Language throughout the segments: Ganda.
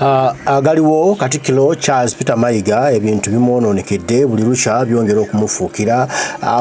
Agaliwo Katikkiro Charles Peter Mayiga ebintu bimwonoonekedde buli lukya byongera okumufuukira.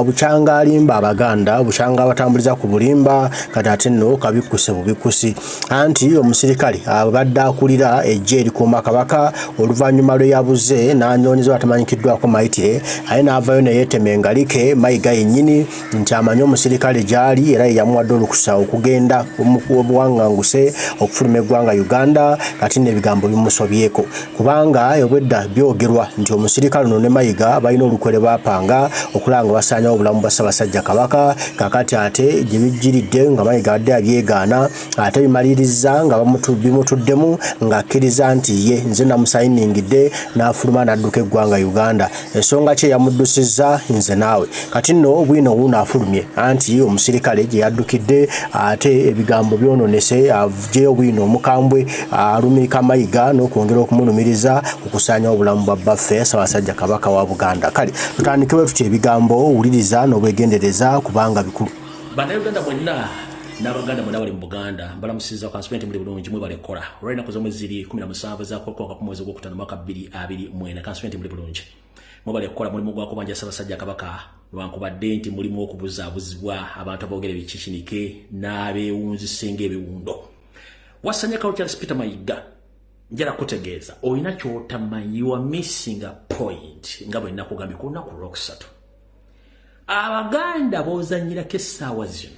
Bukyanga alimba Abaganda, bukyanga abatambuliza ku bulimba, kati ate nno kabikkuse bubikkusi. Anti omusirikale abadde akulira eggye erikuuma Kabaka oluvannyuma lwe yabuze n'anoonyezebwa atamanyikiddwako mayitire, aye n'avaayo ne yeetema engalike Mayiga yennyini nti amanyi omusirikale gy'ali era ye yamuwadde olukusa okugenda obuwanganguse okufuluma eggwanga Uganda. Kati nno ebigambo bimusobyeko kubanga obwedda byogerwa nti omusirikale ono ne Mayiga balina olukwe lwe baapanga okulaba nga basaanyawo obulamu bwa Ssaabasajja Kabaka. Kakati ate gye bijjiridde nga Mayiga abadde abyegaana, ate bimalirizza nga bimutuddemu ng'akkiriza nti ye nze namusayiningidde n'afuluma n'adduka eggwanga Uganda. Ensonga ki eyamuddusizza nze naawe? Kati nno bwino wuuno afulumye, anti omusirikale gye yaddukidde ate ebigambo byononese, avugyeyo bwino omukambwe alumika Mayiga n'okwongera okumulumiriza okusaanyawo obulamu bwa bbaffe Ssaabasajja Kabaka wa Buganda. Kale tutandikewo tutya ebigambo, wuliriza n'obwegendereza kubanga bikulu. Bannayuganda mwenna n'Abaganda mwenna bali mu Buganda, mbalamusizza kansubire nti muli bulungi, mwebale kukola. Olw'ennaku z'omwezi ziri 17 za Kwakwaka ku mwezi ogwokutaano mwaka 2024, kansubire nti muli bulungi, mwebale kukola mulimu gwa kubanja Ssaabasajja Kabaka, lwankubadde nti mulimu okubuzaabuzibwa abantu aboogera ebikikinike n'abeewunzise ng'ebiwundo. Wasanyakawo Charles Peter Mayiga, njala kutegeeza olina ky'otamanyi, you are missing a point. Nga bwe nakugambye ku lunaku olwokusatu, Abaganda b'ozannyirako essaawa zino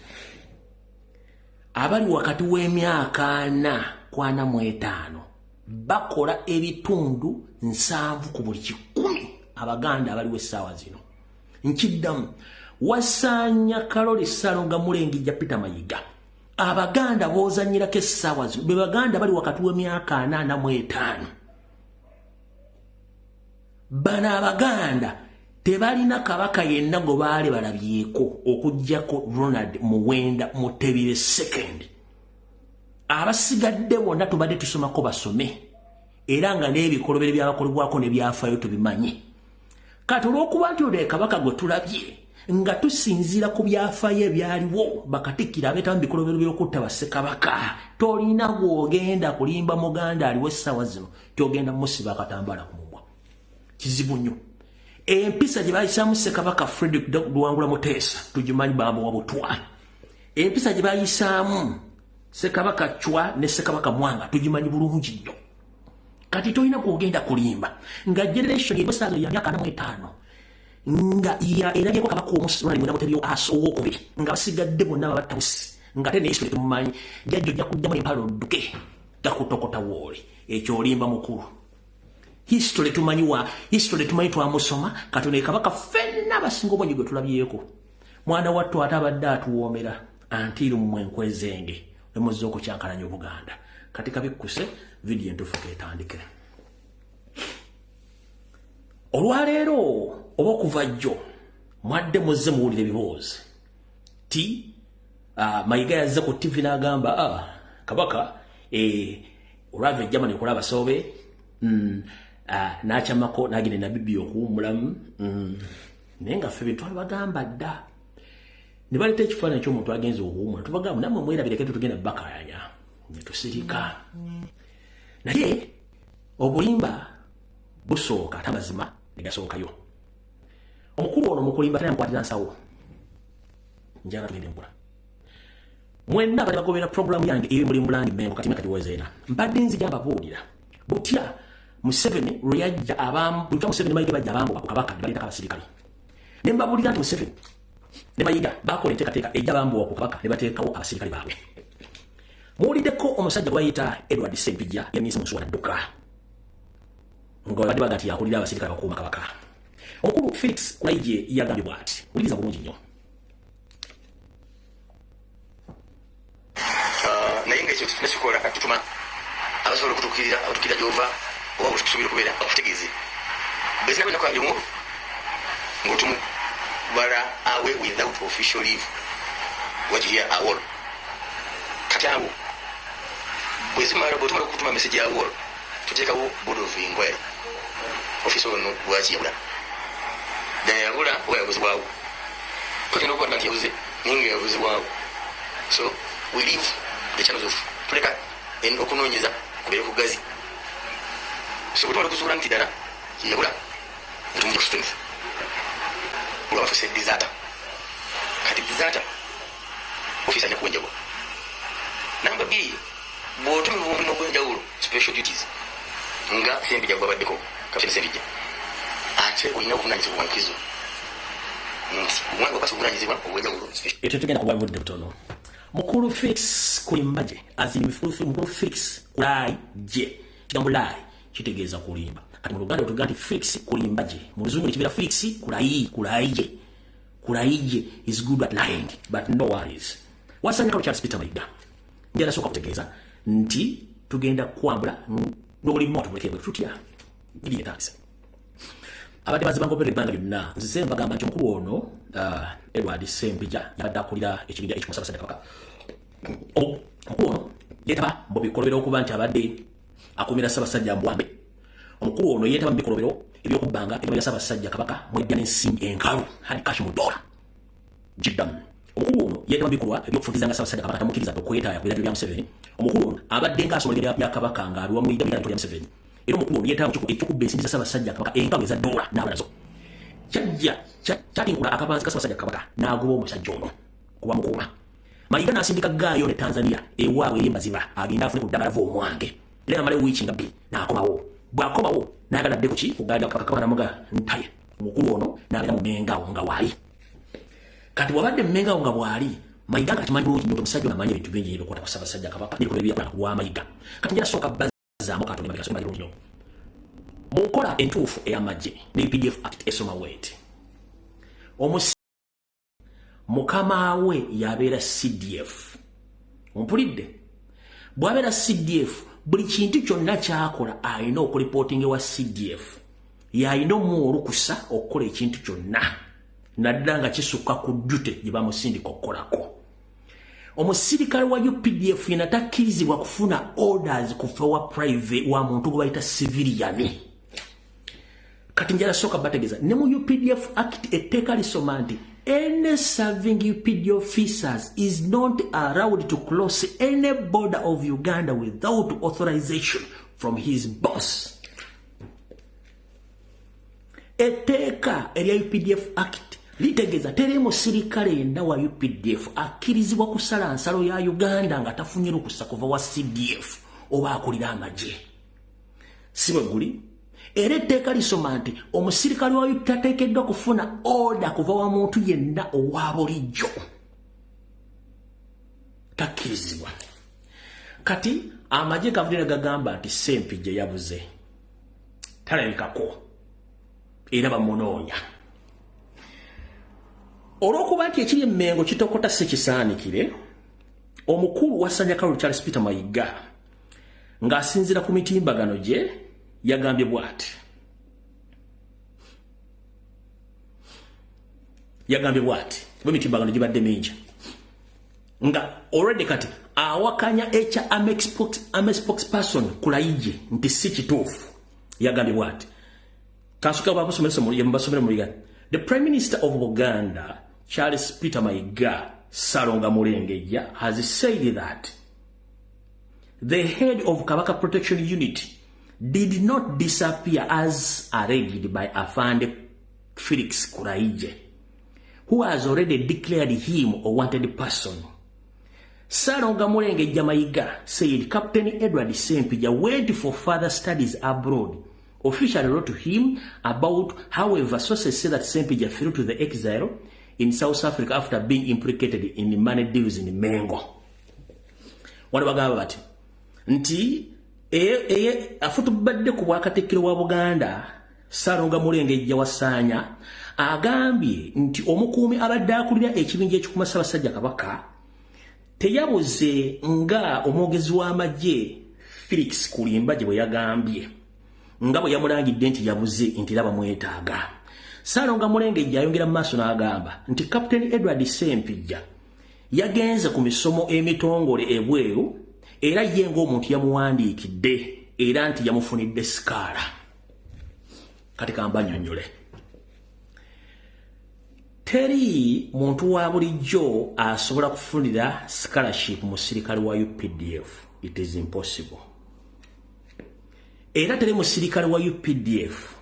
abali wakati w'emyaka 40 ku 45 bakola ebitundu 70 ku buli 100. Abaganda abaliwo essaawa zino, nkiddamu, wasaanya Kaloli Ssalonga Mulengijja Peter Mayiga, Abaganda b'ozannyirako essaawa zino be Baganda bali wakati w'emyaka 45. Bano Abaganda tebalina kabaka yenna gwe baali balabyeko okuggyako Ronald Muwenda Mutebile Second. Abasigadde bonna tubadde tusomako basome, era nga n'ebikolobero byabakolebwako n'ebyafaayo tubimanyi. Kati olw'okuba nti ono kabaka gwe tulabye nga tusinziira ku byafaayo ebyaliwo, bakatikkiro abeetamu bikolobero by'okutta bassekabaka, tolina bw'ogenda kulimba Muganda aliwo essaawa zino tyogenda musiba akatambaala ku mumwa. Kizibu nnyo. Empisa gye bayisaamu Ssekabaka Frederick Luwangula Muteesa tugimanyi, bamuwa butwa. Empisa gye bayisaamu Ssekabaka Chwa ne Ssekabaka Mwanga tugimanyi bulungi nnyo. Kati tolina kwogenda kulimba nga generation ebosaazo ya myaka 45 nga erabyeko kabaka omusi Ronald Mutebi owokubiri, nga basigadde bonna babattawusi, nga ate ne history temumanyi. Jajja ojja kujjamu empala odduke gakutokota woole. Ekyo olimba mukulu. History tumanyi, wa history tumanyi, twamusoma. Katono kabaka ffenna abasinga obungi gwe tulabyeko, mwana wattu, ate abadde atuwoomera antiiru mmwe enkwezenge lemuzza okukyankalanya Obuganda. Kati kabikkuse, vidiyo entuufu ketandike. Olwaleero oba okuva jjo mwadde muzze muwulira ebiboozi ti Mayiga yazze ku TV n'agamba kabaka olwava e Germany okola abasoobe, n'akyamako n'agenda e Namibia okuwummulamu. Naye nga ffe bintu bagamba dda ne baleeta ekifaananyi ky'omuntu agenza okuwummula, tubagamba nammwe mwerabireke, tetugenda bakayanya ne tusirika. Naye obulimba busooka ate amazima ne gasookayo. Omukulu ono mukulimba tanamukwatira nsawo. Njagala tugende nkola. Mwenna bali bagobera programu yange eri muli mulandi Mengo kati kati wezeena mbadde nzija mbabuulira butya Museveni lwe yajja abamu, butya Museveni Mayiga bajja abambuka ku kabaka ne baleetako abasirikale, ne mbabuulira nti Museveni ne Mayiga bakola enteekateeka ejja bambuwa ku kabaka ne bateekawo abasirikale baabwe. Muwuliddeko omusajja gwe bayita Edward Ssempijja yamyise mu nsuwa nadduka nga babadde baga nti yakulira abasirikale bakuuma kabaka. Omukulu Felix Kulayigye yagambye bw'ati, wuliriza bulungi nnyo. Naye nga ekyo tunakikola, tutuma abasobola okutuukirira, abatuukirira gyova oba wetusuubira okubeera, bakutegeeze bwezina bwenaku alimu ng'otumubala away without official leave. What you hear awol, kati awo bwezimala, bwetumala okutuma message ya awol, tuteekawo board of inquiry. Officer ono lwaki yabula? Ddala yabula oba yabuzibwawo? Tugenda okukwata nti yabuze, naye nga yabuzibwawo. So we leave the channels of, tuleka okunoonyeza kubeere kugazi. Okuzuula nti ddala yeyabula, netumujja ku strength olwaba fuse deserter. Kati deserter officer ajja kuwa enjawulo. Namba 2, bw'otumibwa omulimu ogw'enjawulo, special duties, nga Sempijja gwabaddeko, Captain Sempijja, ate olina obuvunanyizibwa bwankizo nti omwana wakwasa obuvunanyizibwa obw'enjawulo. Ekyo tugenda kuba budde butono. Mukulu Felix Kulimbaje, azini mukulu Felix Kulaije. Kigambo lie kitegeeza kulimba. Kati mu Luganda otugamba nti Felix Kulimbaje, mu Luzungu nekibeera Felix Kulayi Kulaije. Kulaije is good at lying, but no worries. Wasanyako Charles Peter Mayiga. Njala sooka kutegeeza nti tugenda kwambula n'obulimu atubuleke bwe tutya. Iri etandise. Abadde bazibanga obere ebbanga lyonna. Nzize mbagamba nti omukulu ono Edward Ssempijja yabadde akulira ekibinja ekikuuma Ssaabasajja Kabaka. Omukulu ono yeetaba mu bikolobero okuba nti abadde akuumira Ssaabasajja Mbwambe. Omukulu ono yeetaba mu bikolobero ebyokubbanga ebya Ssaabasajja Kabaka mwejja n'ensimbi enkalu, hard cash mu dola. Jiddamu. Omukulu ono yeetaba mu bikolwa ebyokufutizanga Ssaabasajja Kabaka tamukkiriza okwetaaya ku biragiro bya Museveni. Omukulu ono abadde ng'asoma ebya bya Kabaka ng'abiwa mu bya Museveni. Era omukulu ono yeetaba mu kikolwa ekyokubba ensimbi za Ssaabasajja Kabaka enkalu eza dola n'abalazo. Kyajja kyatinkula akabanzi ka Ssaabasajja Kabaka n'agoba omusajja ono kuba mukuuma. Mayiga n'asindika Gaayo ne Tanzania ewaabwe eri Maziba agende afune ku ddagala va omwange. Era namala wiiki nga 2 n'akomawo. Bw'akomawo n'agala adde ku ki kuganda Kabaka namuga ntaye. Omukulu ono n'abeera mu Mmengo awo nga waali. Kati bw'abadde mu Mmengo awo nga bw'ali, Mayiga ng'akimanyi bulungi nnyo omusajja ono amanyi ebintu bingi ebikwata ku Ssaabasajja Kabaka n'ebikolwa ebyakola ku lwa Mayiga. Kati njala sooka bazzaamu katono emabega nsome bulungi nnyo. Mu nkola entuufu ey'amagye ne UPDF Act esoma bw'eti. Mukama we yabeera CDF. Ompulidde? Bw'abeera CDF, buli kintu kyonna ky'akola alina okulipootinga ewa CDF. Y'alina omuwa olukusa okukola ekintu kyonna, naddala nga kisukka ku duty gye bamusindika okukolako. Omusirikale wa UPDF yena takkirizibwa kufuna orders kuva wa private wa muntu gwe bayita civilian. Kati njala sooka bategeeza ne mu UPDF Act etteeka lisoma nti any serving UPD officers is not allowed to cross any border of Uganda without authorization from his boss. Etteeka erya UPDF Act litegeeza teri musirikale yenna wa UPDF akkirizibwa kusala nsalo ya Uganda nga tafunye lukusa kuva wa CDF oba akulira amagye. Si bwe guli? Era etteeka lisoma nti omusirikale wa UPDF tateekeddwa kufuna order kuva wa muntu yenna owa bulijjo. Takkirizibwa. Kati amagye gavudde ne gagamba nti Ssempijja yabuze. Talabikako. Era bamunoonya. Olw'okuba nti ekiri Emmengo kitokota si kisaanikire, omukulu wa Sanyakalu Charles Peter Mayiga ng'asinziira ku mitimbagano gye yagambye bw'ati. Yagambye bw'ati, kuba emitimbagano gibadde mingi. Nga already kati awakanya ekya Ame spokesperson Kulayigye nti si kituufu. Yagambye bw'ati. Kansuka babasomere mu Luganda. The Prime Minister of Buganda, Charles Peter Mayiga Ssalonga Mulengeja, has said that the head of Kabaka Protection Unit did not disappear as alleged by Afande Felix Kulayigye, who has already declared him a wanted person. Ssalonga Mulengeja Mayiga said Captain Edward Ssempijja went for further studies abroad. Officially wrote to him about, however, sources say that Ssempijja flew to the exile in South Africa after being implicated in money deals in Mengo. Wano bagamba bati nti afutubadde ku bwakatikkiro wa Buganda Ssalonga Mulengejja Wasaanya agambye nti omukuumi abadde akulira ekibinja ekikuuma Ssaabasajja Kabaka teyabuze nga omwogezi w'amagye Felix Kulimbaje bwe yagambye, nga bwe yamulangidde nti yabuze nti era bamwetaaga. Ssalonga Mulengejja ayongera mu maaso n'agamba nti Captain Edward Ssempijja yagenze ku misomo emitongole ebweru era ye ng'omuntu yamuwandiikidde era nti yamufunidde sikaala. Kati kamba nnyonnyole. Teri muntu wa bulijjo asobola kufunira scholarship musirikale wa UPDF. It is impossible. Era teri musirikale wa UPDF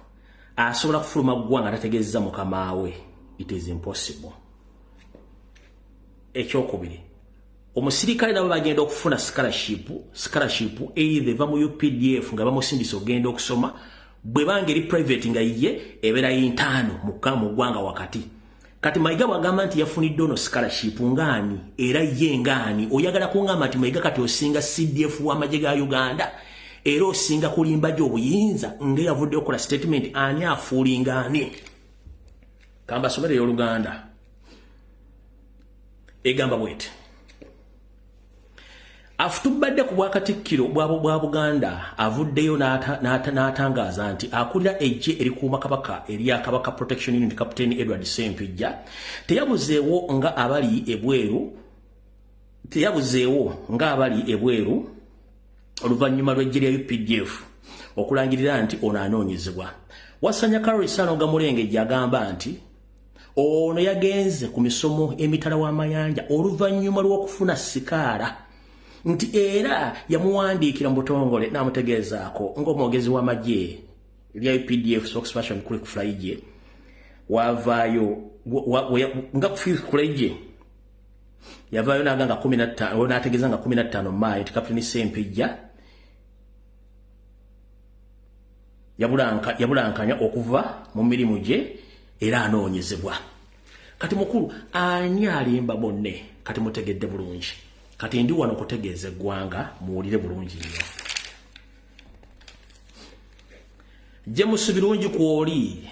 asobola kufuluma ggwanga tategeezezza mukamaawe. It is impossible. Ekyokubiri, omusirikale nabo bagenda okufuna scholarship either eva mu UPDF nga bamusindisa okugenda okusoma, bwe banga eri private nga ye ebeera internal mu ggwanga wakati. Kati Mayiga bw'agamba nti yafunidde ono scholarship ngaani, era ye ngaani? Oyagala kungamba nti Mayiga kati osinga CDF w'amagye ga Uganda, era osinga kulimba gy'obuyinza nga yavudde okukola statement? Ani afuulinga ani? Kambasomere y'Oluganda egamba bweti: afutubadde ku bwakatikkiro bwa Buganda avuddeyo n'atangaaza nti akulira eggye erikuuma Kabaka erya Kabaka Protection Unit, Captain Edward Sempijja, teyabuzeewo nga abali ebweru, teyabuzeewo nga abali ebweru oluvannyuma lw'eggye lya UPDF okulangirira nti ono anoonyezebwa. Wasanya Carol Salonga Mulenge agamba nti ono yagenze ku misomo emitala w'amayanja oluvannyuma lw'okufuna sikaala, nti era yamuwandiikira mu butongole n'amutegeezaako ng'omwogezi w'amagye erya UPDF spokesperson Cliff Kulayigye wavaayo nga Cliff Kulayigye yavaayo n'aga nga 15, n'ategeeza nga 15 Maayi nti Captain Sempijja yabulankanya okuva mu mirimu gye era anoonyezebwa. Kati mukulu, ani alimba bonne? Kati mutegedde bulungi. Kati ndi wano okutegeeza eggwanga, muwulire bulungi nnyo. James Birungi kwoli,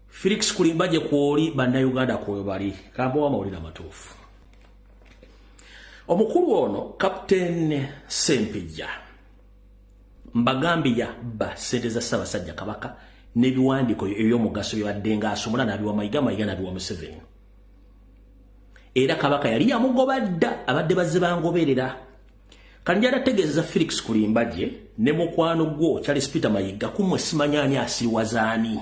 Felix Kulimbaje kwoli, Bannayuganda kwoyo bali kambawo amawulire amatuufu. Omukulu ono Captain Sempijja mbagambye yabba ssente za Ssaabasajja Kabaka n'ebiwandiiko eby'omugaso byabadde ng'asomola n'abiwa Mayiga, Mayiga n'abiwa Museveni. Era Kabaka yali yamugoba dda, abadde bazze bangoberera. Kati njagala tegeeza Felix Kulimbaje ne mukwano gwo Charles Peter Mayiga, kumwe simanya ani asiriwazaani.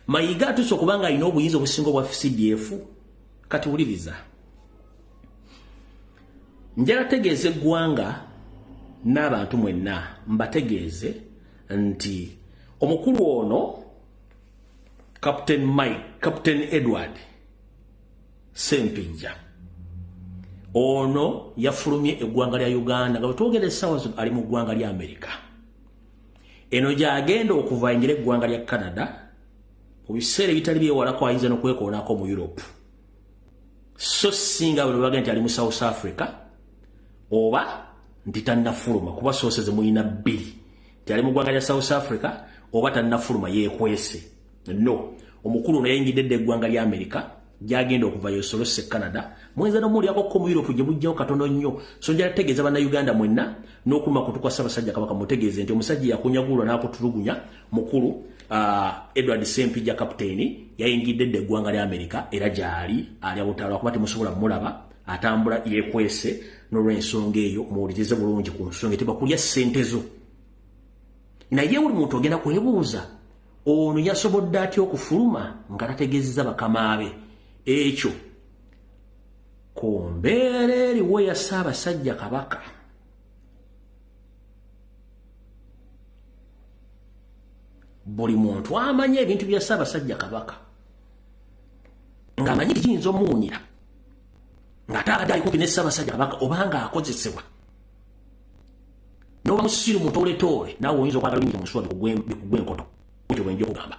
Mayiga atuuse okuba nga alina obuyinza obusinga obwa CDF. Kati wuliriza, njagala tegeeza eggwanga n'abantu mwenna, mbategeeze nti omukulu ono Captain Mike, Captain Edward Sempijja ono yafulumye eggwanga lya Uganda nga bwetwogera essaawa zino ali mu ggwanga lya Amerika. Eno gy'agenda okuva ayingira eggwanga lya Canada. Mu biseera ebitali byewalako ayinza n'okwekoonako mu Europe, so singa bwe bagenda nti ali mu South Africa oba nti tannafuluma, kuba sources zemulina bbiri, nti ali mu ggwanga lya South Africa oba tannafuluma yeekwese. No omukulu ono yayingidde dda eggwanga lya Amerika, gyagenda okuva yosolose Canada, muyinza nomuwulyako ko mu Europe gye bujjawo katono nnyo. So njala tegeeza Bannayuganda mwenna n'okuluma kutukwa Ssaabasajja Kabaka, mutegeeze nti omusajja yakunyagulwa n'akutulugunya mukulu Edward Sempijja kapiteeni yayingidde dda eggwanga lya Amerika, era gyali alya butaala kuba temusobola mulaba, atambula yeekwese. N'olw'ensonga eyo muwulirize bulungi ku nsonga tebakulya ssente zo. Naye buli muntu ogenda kwebuuza, ono yasobodde atya okufuluma nga tategeezezza bakamaabe? Ekyo ku mbeera eriwo ya Ssaabasajja Kabaka, buli muntu amanyi ebintu bya Ssaabasajja Kabaka ng'amanyi kiyinza omuwunyira ng'ate abadde ali kumpi ne Ssaabasajja Kabaka obanga akozesebwa. N'oba musiru mutooletoole, naawe oyinza okwagala oyingira mu nsuwa bikugwe enkoto. Ekyo bwe nja okugamba,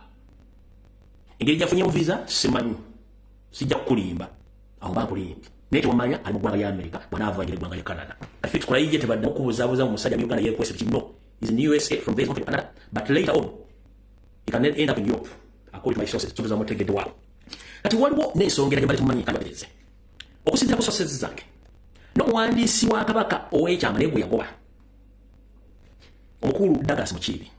engeri gyafunyemu visa simanyi, sijja kukulimba awo mba nkulimbye, naye kyewamanya ali mu ggwanga lya Amerika, bw'anaava ayingira eggwanga lya Canada. Kati Kulayigye tebaddamu okubuzaabuza mu musajja mu Uganda yeekwese biki. No, is in USA, from there to Canada, but later on he can end up in Europe according to my sources. So mutegedde waawo. Kati waliwo n'ensonga era gye bali tumanyi, kandi bategeeze okusinziira ku sources zange n'omuwandiisi wa Kabaka ow'ekyama naye gwe yagoba, omukulu Douglas Mukiibi,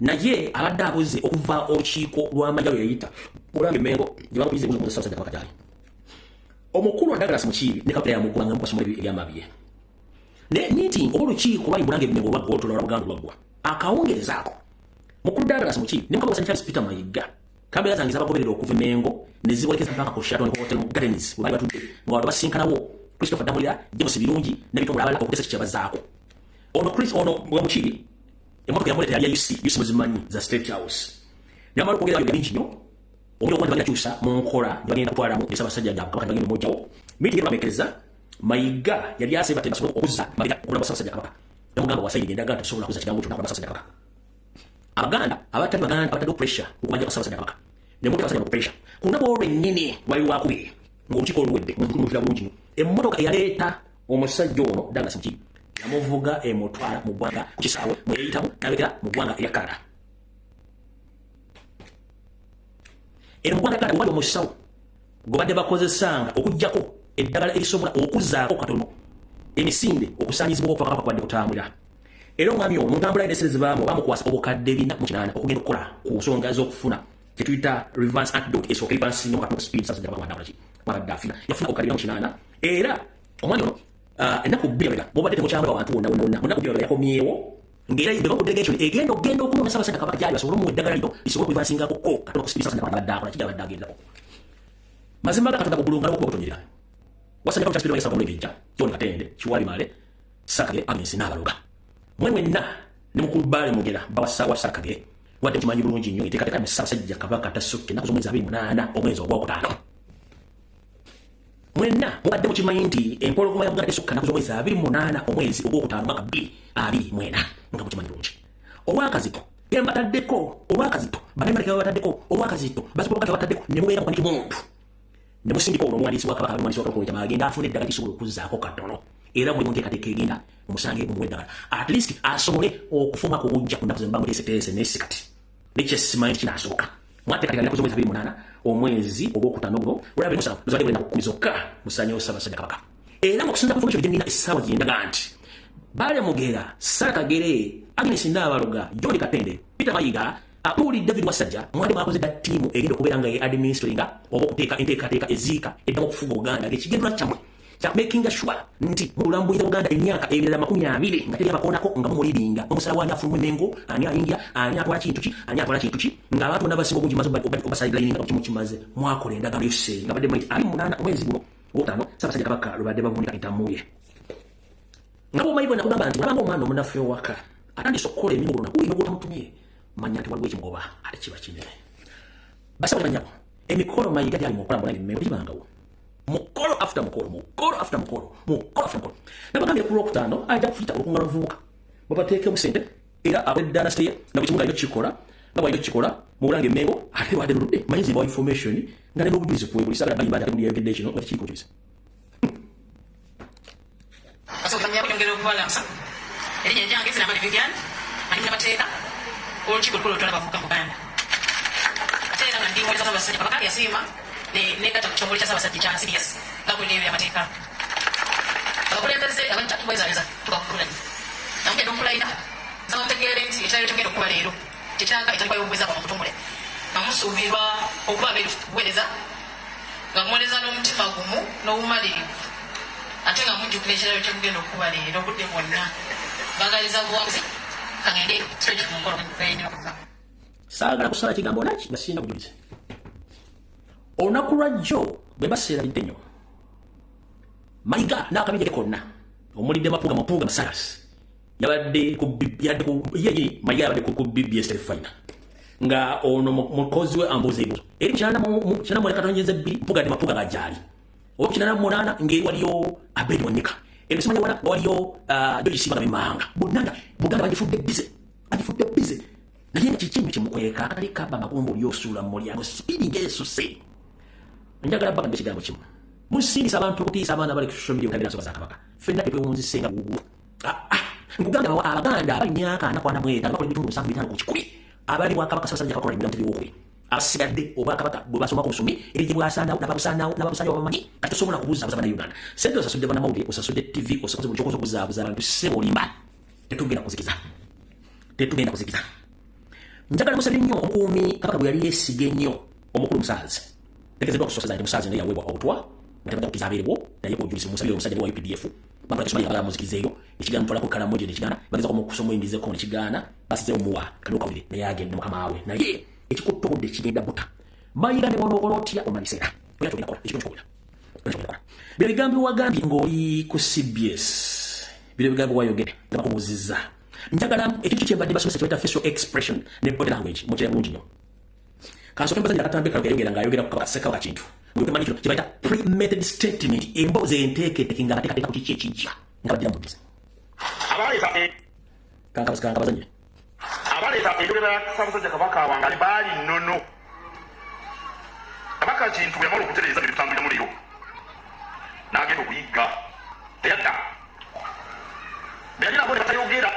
naye abadde abuze okuva olukiiko lw'amagye lwe yayita olanga Emmengo gye bamuyize ebibuuzo mu Ssaabasajja Kabaka gyali. Omukulu Douglas Mukiibi ne Kabaka yamugobanga mukwasoma ebyama bye, ne meeting oba olukiiko lwali Bulange Emmengo olwaggwa, olutolo lwa Buganda olwaggwa akawungeezi ako, mukulu Douglas Mukiibi ne mukama wa Charles Peter Mayiga, kamera zange zabagoberera okuva Emengo ne zibolekeza mpaka ku Sheraton Hotel mu Gardens we bali batudde, nga wano basinkanawo Christopher Damulira, James Birungi n'ebitongole abalala okuteesa kikyabazaako. Ono Chris, ono Mukiibi Emmotoka yamuleeta yali ya UC, UC muzimanyi za State House. Yamala okwogera ebyo bingi nnyo, omuli okuba nti bagenda kyusa mu nkola gye bagenda kutwalamu ne Ssaabasajja Kabaka, bagenda omuggyawo. Meeting era Mayiga yali asaba basobole okuzza mabega okulaba Ssaabasajja Kabaka. Yamugamba wasayini endagaano, tosobola kuzza kigambo kyonna okulaba Ssaabasajja Kabaka. Abaganda abatali Baganda abatadde pressure okubanja kwa Ssaabasajja Kabaka ne muteeka abasajja ku pressure. Ku lunaku olwo lwennyini lwali lwakubiri ng'olukiiko oluwedde, mujjukira bulungi nnyo, emmotoka eyaleeta omusajja ono Douglas Mukiibi yamuvuga emutwala mu ggwanga ku kisaawe mwe yeeyitamu n'alekera mu ggwanga erya Canada. Eno mu ggwanga Canada wali omusawo gwe badde bakozesanga okuggyako eddagala erisobola okuzzaako katono emisinde okusaanyizibwa okuva Kabaka kwadde kutambulira. Era omwami ono mu ntambula ye n'essente ze baamuwa, baamukwasa obukadde 408 okugenda okukola ku nsonga z'okufuna kye tuyita reverse antidote esooka reverse nnyo katono speed Ssaabasajja Kabaka w'adde akola ki wabadde afuna. Yafuna obukadde 408 era omwami ono ennaku 2 mabega mubadde temukyamulaba wantu wonna wonna wonna. Mu nnaku 2 mabega yakomyewo ng'era bwe bamu delegation egenda okugenda okunoonya Ssaabasajja Kabaka gy'ali basobole omuwa eddagala lino lisobole okulivansingako ko katono ku speed Ssaabasajja Kabaka abadde akola ki gy'abadde agendako. Mazima ga Katonda mu ggulu nga n'okuba okutonyerera. Wasajja Kabaka Charles Peter Mayiga Ssabamulengejja, John Katende, Kiwali Male, Ssakagere, Agnes Nnaabaloga. Mwe mwenna ne mukulu Bbaale Mugera bawasa wa Ssakagere wadde mukimanyi bulungi nnyo enteekateeka yammwe Ssaabasajja Kabaka tasukka ennaku z'omwezi 28 omwezi ogwokutaano. Mwenna mubadde mukimanyi nti empologoma ya Buganda tesukka nnaku z'omwezi 28 omwezi ogwokutaano mwaka 2024 nga mukimanyi bulungi. Olw'akazito ke mbataddeko, olw'akazito bannayuganda ke babataddeko, olw'akazito bazzukulu ba Buganda ke babataddeko ne mubeera mu kimundu ne musindika olwo omuwandiisi wa Kabaka, omuwandiisi wa Kabaka Oyitama agenda afune eddagala lisobola okuzzaako katono era muli mu nteekateeka egenda musange mumuwe eddagala at least asobole okufuma ku bujja ku nnaku ze muba muteeseteese. Naye si kati nekyesimanyi nti kinaasoboka. Mwateekateeka ennaku z'omwezi 28 omwezi ogwokutaano guno olwa 27 zibadde buli nnaku 10 zokka musaanyewo Ssaabasajja Kabaka. Era ng'okusinziira ku information gye nnina essaawa gye ndaga nti Bbaale Mugera, Sarah Kagere, Agnes Nnaabaloga, John Katende, Peter Mayiga, Apuuli David Wasajja mwali mwakoze dda ttiimu egenda okubeera nga ye administeringa oba okuteeka enteekateeka eziika eddamu okufuga Buganda ng'ekigendererwa kyammwe kya makinga sure nti mulambulira Buganda emyaka emirala 20 nga teri abakoonako nga mumuliringa omusala w'ani afuluma Emmengo, ani ayingira, ani atwala kintu ki, ani atwala kintu ki, ng'abantu bonna abasinga obungi mumaze obasideline nga kimu kimaze. Mwakola endagaano y'ekiseera nga badde mumanyi nti 28 omwezi guno ogwokutaano Ssaabasajja Kabaka lwe badde bavuunika entammu ye. Nga bw'omanyi bwe nakugamba nti bw'olaba ng'omwana omunafu ewaka atandise okukola emirimu buli lunaku nga gw'otamutumye, manya nti waliwo ekimugoba ate kiba kinene. Bassebo ne bannyabo, emikolo Mayiga gy'ali mu kukola mu Bulange Mmengo tegibangawo. Mukolo after mukolo, mukolo after mukolo, mukolo after mukolo. Nabagambye ku Lwokutaano ajja kuyita olukunga lw'abavubuka babateekemu ssente era akole dynasty ye na buli kimu ng'alina okukikola nga bw'alina okukikola mu Bulange Mmengo ate lwadde luludde manyi nze mbawa information nga ne n'obujulizi kwebuli saagala bayimba nti ate gundi yayogedde kino nga tekiriiko bujulizi. Nyongera okubalamusa. Erinnya eryange Sinamali Vivian, ali munnamateeka w'olukiiko olukulu olutwala abavubuka mu Buganda. Ate era nga ndi muweereza wa Ssaabasajja Kabaka yasiima ne negatta ku kitongole kya Ssaabasajja ekya CBS nga kulina ebyamateeka. Abakulembeze abajja tukwezaaleza tubakulanye. Nga mugenda okulayira, nsaba mutegeere nti ekirayiro kye mugenda okukuba leero kyekiraga entandikwa y'obuweereza bwammwe mu butongole. Nga musuubirwa okuba abeerufu ku buweereza nga muweereza n'omutima gumu n'obumalirivu ate nga mujjukira ekirayiro kye mugenda okukuba leero obudde bwonna. Mbagaliza buwanguzi, kangende straight ku mukolo gwennyini. Saagala kusala kigambo naki nga sirina bujulizi. Olunaku lwa jjo bwe mba seerabidde nnyo, Mayiga n'akabinja ke konna omulidde Mapuuga Mapuuga Masayasi yabadde ku yadde ku ye Mayiga yabadde ku BBS Terefayina nga ono mukozi we ambuuza ebibuuzo eri 98.2 Mpuuga ne Mapuuga nga gyali oba 98 ng'eri waliyo Abedi Wanyika eno simanya wala nga waliyo George Sibaga Bemanga bonna nga Buganda bagifudde busy, bagifudde busy. Naye nga kiki kyemukweka akatali kaba magumba oli osuula mu mulyango sipiidi ng'esuse. Njagala bagamba ekigambo kimu, musindisa abantu okutiisa abaana abali ku social media obutabeera nsonga za Kabaka. Ffenna tetwewunzise nga gugu. Nkugambye Abaganda abali myaka 45 bakola ebitundu 75 ku kikumi abali bwakabaka Ssaabasajja Kabaka Ronald Mutebi Owokubiri. Abasigadde obwakabaka bwe basomako busomi engeri gye bwasaanawo n'ababusaanawo n'ababusaanyawo babamanyi. Kati tosobola kubuzaabuza Bannayuganda. Ssente osasudde bannamawulire, osasudde ttivi, osakoze buli ky'okoze okubuzaabuza abantu. Ssebo olimba, tetugenda kuzikiza, tetugenda kuzikiza. Njagala musabe nnyo omukuumi Kabaka gwe yali yeesiga ennyo, omukulu Musaazi. Tegezeddwa okusosoza nti Musaazi naye yaweebwa obutwa nga tebajja kukkiriza abeerewo naye obujulizi musabire omusajja wa UPDF bamala Kiswahili abala muzikirizeeyo ekigaana mutwalako Karamoja nekigaana bageza omukusomuyingizeko nekigaana basizeewo muwa kano kawulire naye agende mukama we naye ekikutta obudde kigenda buta. Mayiga ne bw'onookola otya omala biseera olina kyogenda kola ekintu kikola olina kyogenda kola. Bino bigambo wagambye ng'oli ku CBS, bino bigambo wayogedde nga bakubuuzizza. Njagala ekintu kyembadde basomesa kye bayita facial expression ne body language mukira bulungi nnyo. Kansooke mbazanyira akatambi kano keyogera ng'ayogera ku Kabaka Ssekabaka Kintu. Mulyoke mumanye kino kye bayita premeditated statement, emboozi enteeketeeke nga bateekateeka ku kiki ekijja nga baddira mu bujuzi. Kankabazanyire. Abaleeta enjogera ya Ssaabasajja Kabaka awangaale baali nnono. Kabaka Kintu bwe yamala okutereeza bye bitambuliramu leero, n'agenda okuyigga, teyadda. Be yali nabo ne batayogera,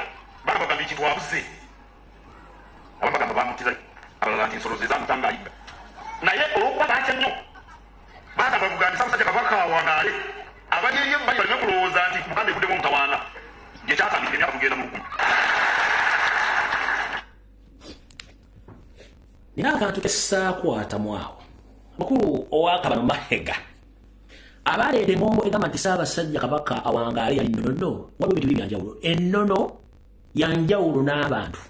bagamba bugambi Kintu abuze. Abamu bagamba baamuttirayo, abalala nti ensolo ze zaamutta ng'ayigga. Naye olw'okuba baatya nnyo, bagamba bugambi Ssaabasajja Kabaka awangaale, abali eri ebbali baleme kulowooza nti Buganda eguddemu omutawaana. Gye kyatandikira emyaka tugenda mu 1000. Nina akantu ke ssaakwatamu awo. Mukulu ow'akabano Mahega abaleeta engombo egamba nti Ssaabasajja Kabaka awangaale yali nnono. Waliwo ebintu bibiri bya njawulo. Ennono ya njawulo n'abantu.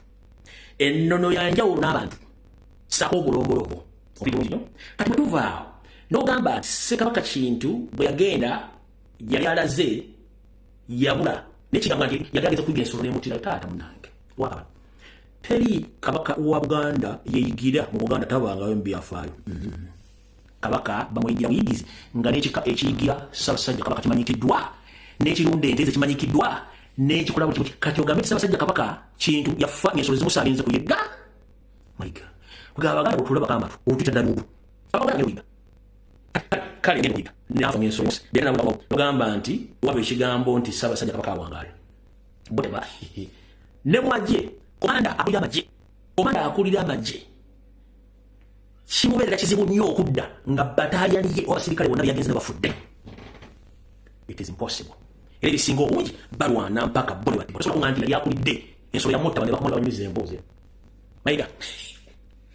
Ennono ya njawulo n'abantu. Ssaako obulombolombo. Obiri bulungi nnyo. Kati bwe tuva awo n'ogamba nti Ssekabaka Kintu bwe yagenda yali alaze yabula n'ekigambo nti yali ageza kuyiga ensolo n'emuttirayo. Taata munnange ow'akabano, teri kabaka wa Buganda yeeyigira mu Buganda, tabangayo mu byafaayo. Kabaka bamuyigira buyigizi nga n'ekika ekiyigira Ssaabasajja Kabaka kimanyikiddwa, n'ekirunda ente ze kimanyikiddwa, n'ekikola buli kimu. Kati ogambe nti Ssaabasajja Kabaka Kintu yafa ng'ensolo zimusanze kuyigga? Mayiga. Kugamba Abaganda bwe tulaba bagamba otuyita ddala luugu. Abaganda ng'eno kuyiga. Kale ng'eno kuyiga. N'afa ng'ensolo zimuse. Era nabo bagamba nti waba ekigambo nti Ssaabasajja Kabaka awangaale. Bo teba. Ne mu magye, komanda akulira amagye. Komanda akulira amagye. Kimubeerera kizibu nnyo okudda nga battalion ye oba abasirikale bonna be yagenze nabo bafudde. It is impossible. Era ebisinga obungi balwana mpaka bo ne battibwa. Tosobola kuŋŋamba nti yali akulidde ensolo yamutta bano ne bakomawo ne banyumiza emboozi. Mayiga.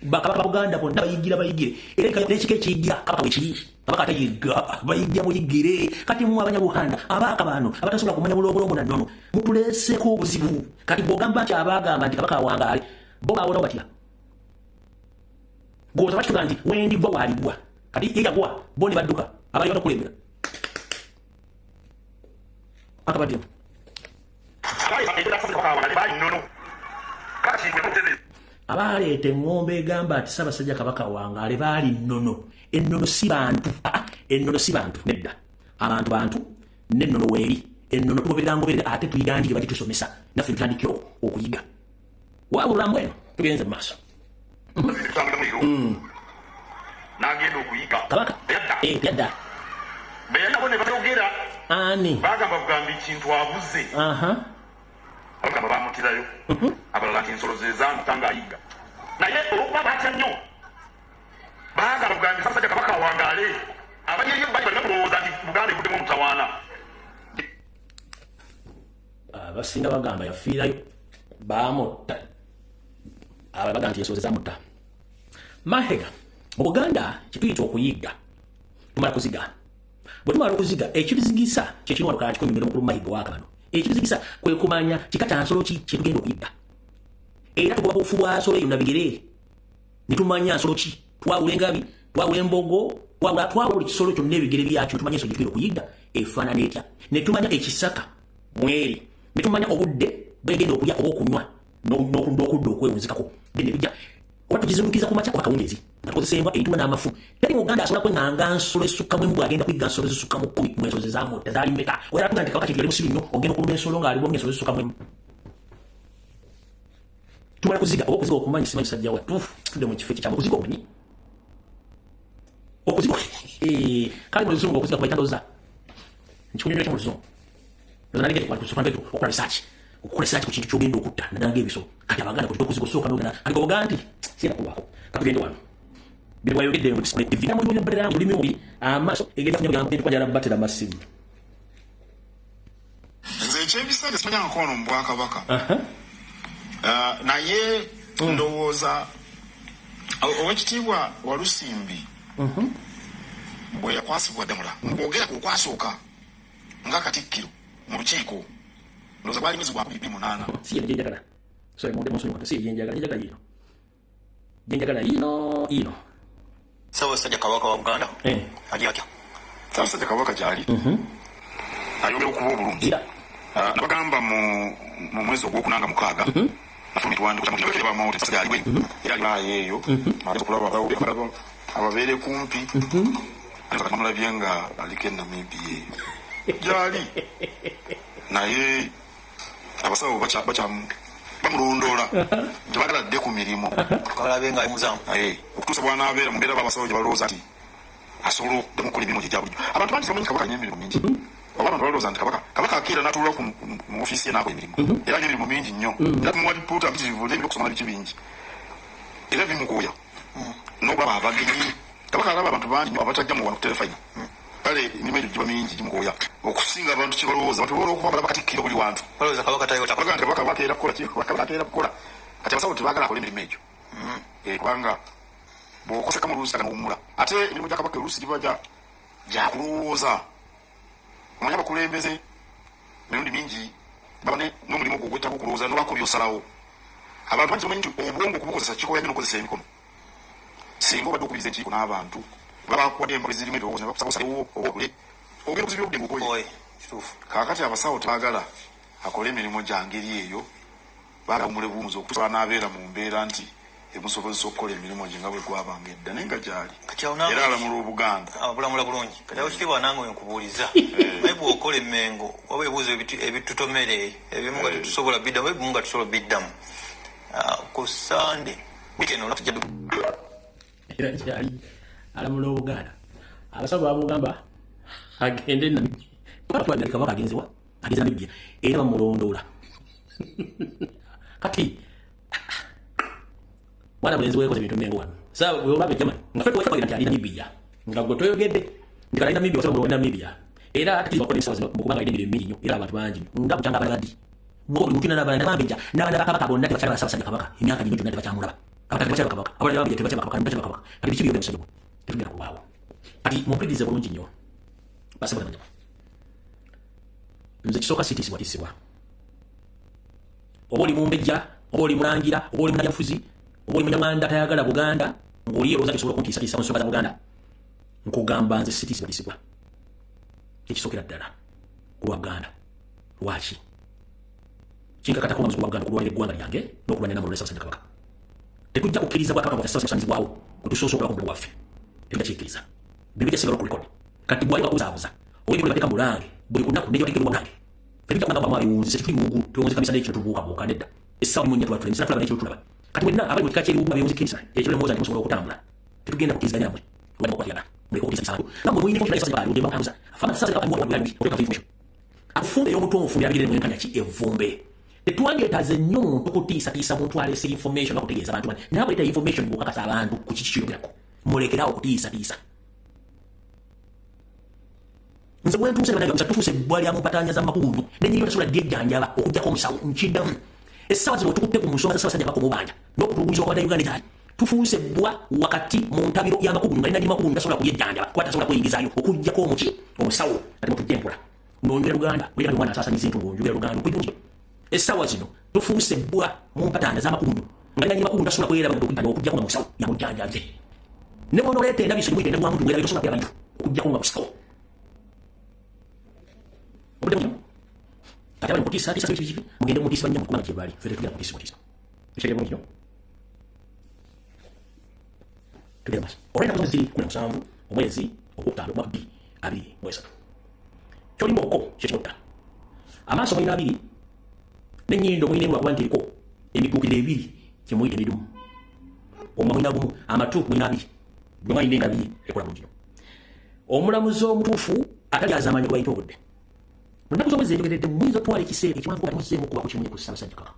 Bakabaka ba Buganda bonna bayigira bayigire. Era n'ekika ekiyigira kabaka bwe kiri. Kabaka atayigga, bayigira muyigire. Kati mmwe Abanyarwanda abaakabano abatasobola kumanya bulombolombo na nnono mutuleeseeko obuzibu. Kati bw'ogamba nti abaagamba nti kabaka awangaale bo baawonawo batya? Gw'oza lwaki tugamba nti wendigwa waaligwa? Kati ye yagwa bo ne badduka abali batakulembera. Akabadde. Abaleeta eŋŋombe egamba nti Ssaabasajja Kabaka awangaale baali nnono. Ennono si bantu. Ennono si bantu nedda. Abantu bantu n'ennono weeri. Ennono tugoberera ngoberera ate tuyiga njiri bagitusomesa naffe tutandikira okuyiga. Wabula mbwenu tugenze mu maaso. N'agenda okuyiga. Kabaka yadda. Be yali nabo ne batayogera. Ani? Bagamba bugambi Kintu abuze. Bagamba baamuttirayo. Abalala nti ensolo ze zaamutta ng'ayigga. Naye olw'okuba baatya nnyo, baagala bugambi Ssaabasajja Kabaka awangaale, abali eri ebbali baleme kulowooza nti Buganda eguddemu omutawaana. Abasinga bagamba yafiirayo, baamutta. Abalala bagamba nti ensolo ze zaamutta. Mahega, mu Buganda kye tuyita okuyigga, tumala kuziga. Bwe tumala okuziga, ekituzigisa kye kino wano kankikunyumira omukulu Mayiga ow'akabano. Ekituzigisa kwe kumanya kika kya nsolo ki kye tugenda okuyigga. Era tugoba bufu bwa nsolo eyo na bigere ne tumanya nsolo ki. Twawula engabi, twawula embogo, twawula buli kisolo kyonna ebigere byakyo, tumanya ensolo gye tugenda okuyigga efaanana etya. Ne tumanya ekisaka mweri, ne tumanya obudde bwegenda okulya oba okunywa n'okudda okwewunzikako. Then ne tujja oba tugizinduukiriza ku makya oba akawungeezi nga tukozesa embwa entula n'amafu. Teri Muganda asobola kweŋŋanga nsolo esukka mu emu bw'agenda kuyigga nsolo ezisukka mu 10 mu ensolo ze zaamutta zaali mmeka. Oyagala kugamba nti Kabaka Kintu yali musiru nnyo ogenda okulumba ensolo ng'ali bwomu ensolo ezisukka mu emu. Tumala kuziga oba okuziga okumanyi simanyi musajja wattu tudde mu kifo ekikyamu. Okuziga omanyi okuziga kale mu luzungu okuziga kubayita ndoza nkikunyonyola mu luzungu okukola research, okukola research ku kintu ky'ogenda okutta naddala ng'ebisolo. Kati Abaganda kwe okuziga osooka n'ogenda kati oga nti sigenda kulwako katugende wano. Bino bwayogedde mu TV olulimi omubiri amaaso egenda kunya bigambo kwajala batera masimu. Nze eky'ebisanja simanyangako wano mu Bwakabaka. Naye ndowooza Oweekitiibwa Walusimbi bwe yakwasibwa Ddamula mu kwogera kwe okwasooka nga Katikkiro mu lukiiko, ndowooza gwali mwezi gwa 2008. Si ye gye njagala. Sorry, munde munsonyiwa, si ye gye njagala, gye njagala yiino. Gye njagala yiino, yiino. Ssaabasajja Kabaka wa Buganda ali atya? Ssaabasajja Kabaka gy'ali. Ayongera okuba obulungi. Nabagamba mu mwezi ogwokuna nga 6 nafuna ekiwandiiko kya eyo okulaba ababeere kumpi mulabye nga aliko e Namibia eyo gyali, naye abasawo bamulondoola tebagala dde ku mirimu okutuusa bw'anaabeera mu mbeera b'abasawo gye balowooza nti asobola okuddamu okukola emirimu gye gya bulijjo. Abantu bangi tebamanyi Kabaka alina emirimu mingi. Oba abantu balowooza nti Kabaka akeera n'atuula mu ofiisi ye n'akola emirimu, era alina emirimu mingi nnyo, era tumuwa lipoota mpitirivu n'ebyokusoma biki bingi, era bimukooya n'okulaba abagenyi. Kabaka alaba abantu bangi nnyo abatajja mu wano ku terefayina, kale emirimu egyo giba mingi gimukooya okusinga abantu kye balowooza. Abantu olw'okuba balaba Katikkiro buli wantu balowooza nti Kabaka bwakeera kukola, Kabaka akeera kukola. Kati abasawo tebaagala akole emirimu egyo, kubanga bw'okoseka mu luusi n'owummula. Ate emirimu gya Kabaka oluusi giba gya kulowooza. Omanyi abakulembeze emirundi mingi baba n'omulimu ogwo ogwetaaga okulowooza n'obaako by'osalawo. Abantu bangi bamanyi nti obwongo okubukozesa kikola nnyo n'okukozesa emikono. Singa obadde okubiriza enkiiko n'abantu baba bakuwadde empapula ezirimu ebirowoozo ne bakusaba osalewo oba okole, ogenda okuzibya obudde ng'okoye. Kaakati abasawo tebaagala akole emirimu gya ngeri eyo, baagala awummule buwummuzi okutuusa lw'anaabeera mu mbeera nti emusobozesa okukola emirimu gye nga bwe gwabanga edda, naye nga gyali era alamula Obuganda. Abulamula bulungi. Kati awo kitiibwa nange nkubuuliza, naye bw'okola emmengo waba ebibuuzo ebitutomere ebimu nga tetusobola biddamu, ebimu nga tusobola biddamu. Ku Sande weekend olunaku era kyali alamula Obuganda. Abasawo bamugamba agende Namibia, Kabaka agenzewa agenze Namibia, era bamulondoola. Kati mwana mulenzi weekoze ebintu mmengo wano sa bwe Germany nga ffe tuwagira nti ali Namibia, nga gwe toyogedde nti kali Namibia, osaba mulonda Namibia, era tukirizibwa okukola ensawo zino kubanga alina emirimu mingi nnyo era abantu bangi nnyo nga bukyanga abalala ddi buli muntu n'abalala bambejja n'abaana ba Kabaka bonna tebakyalaba Ssaabasajja Kabaka emyaka gino gyonna tebakyamulaba. Kabaka tebakyalaba Kabaka, abalala bambejja tebakyalaba Kabaka, tebakyalaba Kabaka. Kati biki byogera musajja gwe tetugenda kulwawo. Kati mumpulirize bulungi nnyo basebo ne bannyabo, nze kisooka sitiisibwatiisibwa. Oba oli mumbejja, oba oli mulangira, oba oli munabyabufuzi, oba oli munyarwanda tayagala Buganda, ng'oli olowooza nti osobola okuntiisatiisa mu nsonga za Buganda, nkugamba nze sitiisibwatiisibwa. Ekisookera ddala ku lwa Buganda, lwaki kinkakatako nga muzzukulu wa Buganda okulwanira eggwanga lyange n'okulwanira namulolo Ssaabasajja Kabaka. Tetujja kukkiriza bwakabaka bwaffe Ssaabasajja bwe tusoose okulaba ku mulimu gwaffe, tetujja kikkiriza. Bino bijja sigala ku record. Kati gwali wakubuzaabuza olw'ebyo bye bateeka mu bulange buli lunaku n'ebyo bateekebwa bulange, tetujja kubanga bwamu abiwunzise. Tetuli muwugulu tuwunzika misana ekiro tubuukabuuka nedda. Essaawa mu nnya tuba tuli misana tulaba n'ekiro tulaba. Kati mwenna abali mu kika ky'ebiwugu abeewunzika emisana ekiro ne muwoza nti musobola okutambula, tetugenda kukkiriziganya nammwe. Lwali mukwatagana muleke okutiisa abantu nga mmwe mulina information y'Ssaabasajja Kabaka batambuza afama Ssaabasajja Kabaka muwa oteeka information afumbe ey'omuto nfumbi abigere mwenkanya ki evvumbe. Tetwandyetaaze nnyo muntu kutiisatiisa muntu aleese information okutegeeza abantu bano, nawe leeta information ng'okakasa abantu ku kiki kyoyogerako. Mulekerawo okutiisatiisa. Nze bwentuuse tufuuse ebbwa lya mumpatanya za makugundu nenyini tasobola dyejjanjaba okuggyako omusawo. Nkiddamu, essaawa zino tukutte ku nsonga za Ssaabasajja Kabaka omubanja n'okutulugunyiza okwa Uganda gyali. Tufuuse ebbwa wakati mu ntabiro y'amakugundu nga nanyini makugundu tasobola kulyejjanjaba kuba tasobola kweyingizaayo okuggyako omuki omusawo. Kati mutujje empola nonjogera Luganda olira omwana asaasanyiza entungo njogera Luganda okujungi. Essaawa zino tufuuse ebbwa mu mpatanya z'amakugundu nga nanyini makugundu tasobola kweraba okuggyako nga musawo yamujjanjabye. Ne bw'onoleeta endabiso gimuyita endabwamu nti weerabye tosobola kweraba nti okuggyako nga musawo. Obudde buno kati abali mukutiisatiisa biki biki mugende mutiisa bannyammwe kubanga gye bali, ffe tetugenda kutiisibwatiisa. Ekirere bulungi nnyo, tugenda maaso. Olw'ennaku ziri 17 omwezi ogwokutaano omwaka 2023, ky'olimba okko kyekimutta. Amaaso mulina abiri n'ennyindo mulina emu lwakuba nti eriko emigguukiriro ebiri kyemuyita emidumu. Omumwa mulina gumu, amatu mulina abiri, buli omu alina engabi ye ekola bulungi nnyo. Omulamuzi omutuufu atali azaamanya gwe bayita obudde. Mu nnaku z'omwezi enjogeredde muyinza okutwala ekiseera ekiwanvu nga temuzzeemu kuba ku kimunye ku Ssaabasajja Kabaka.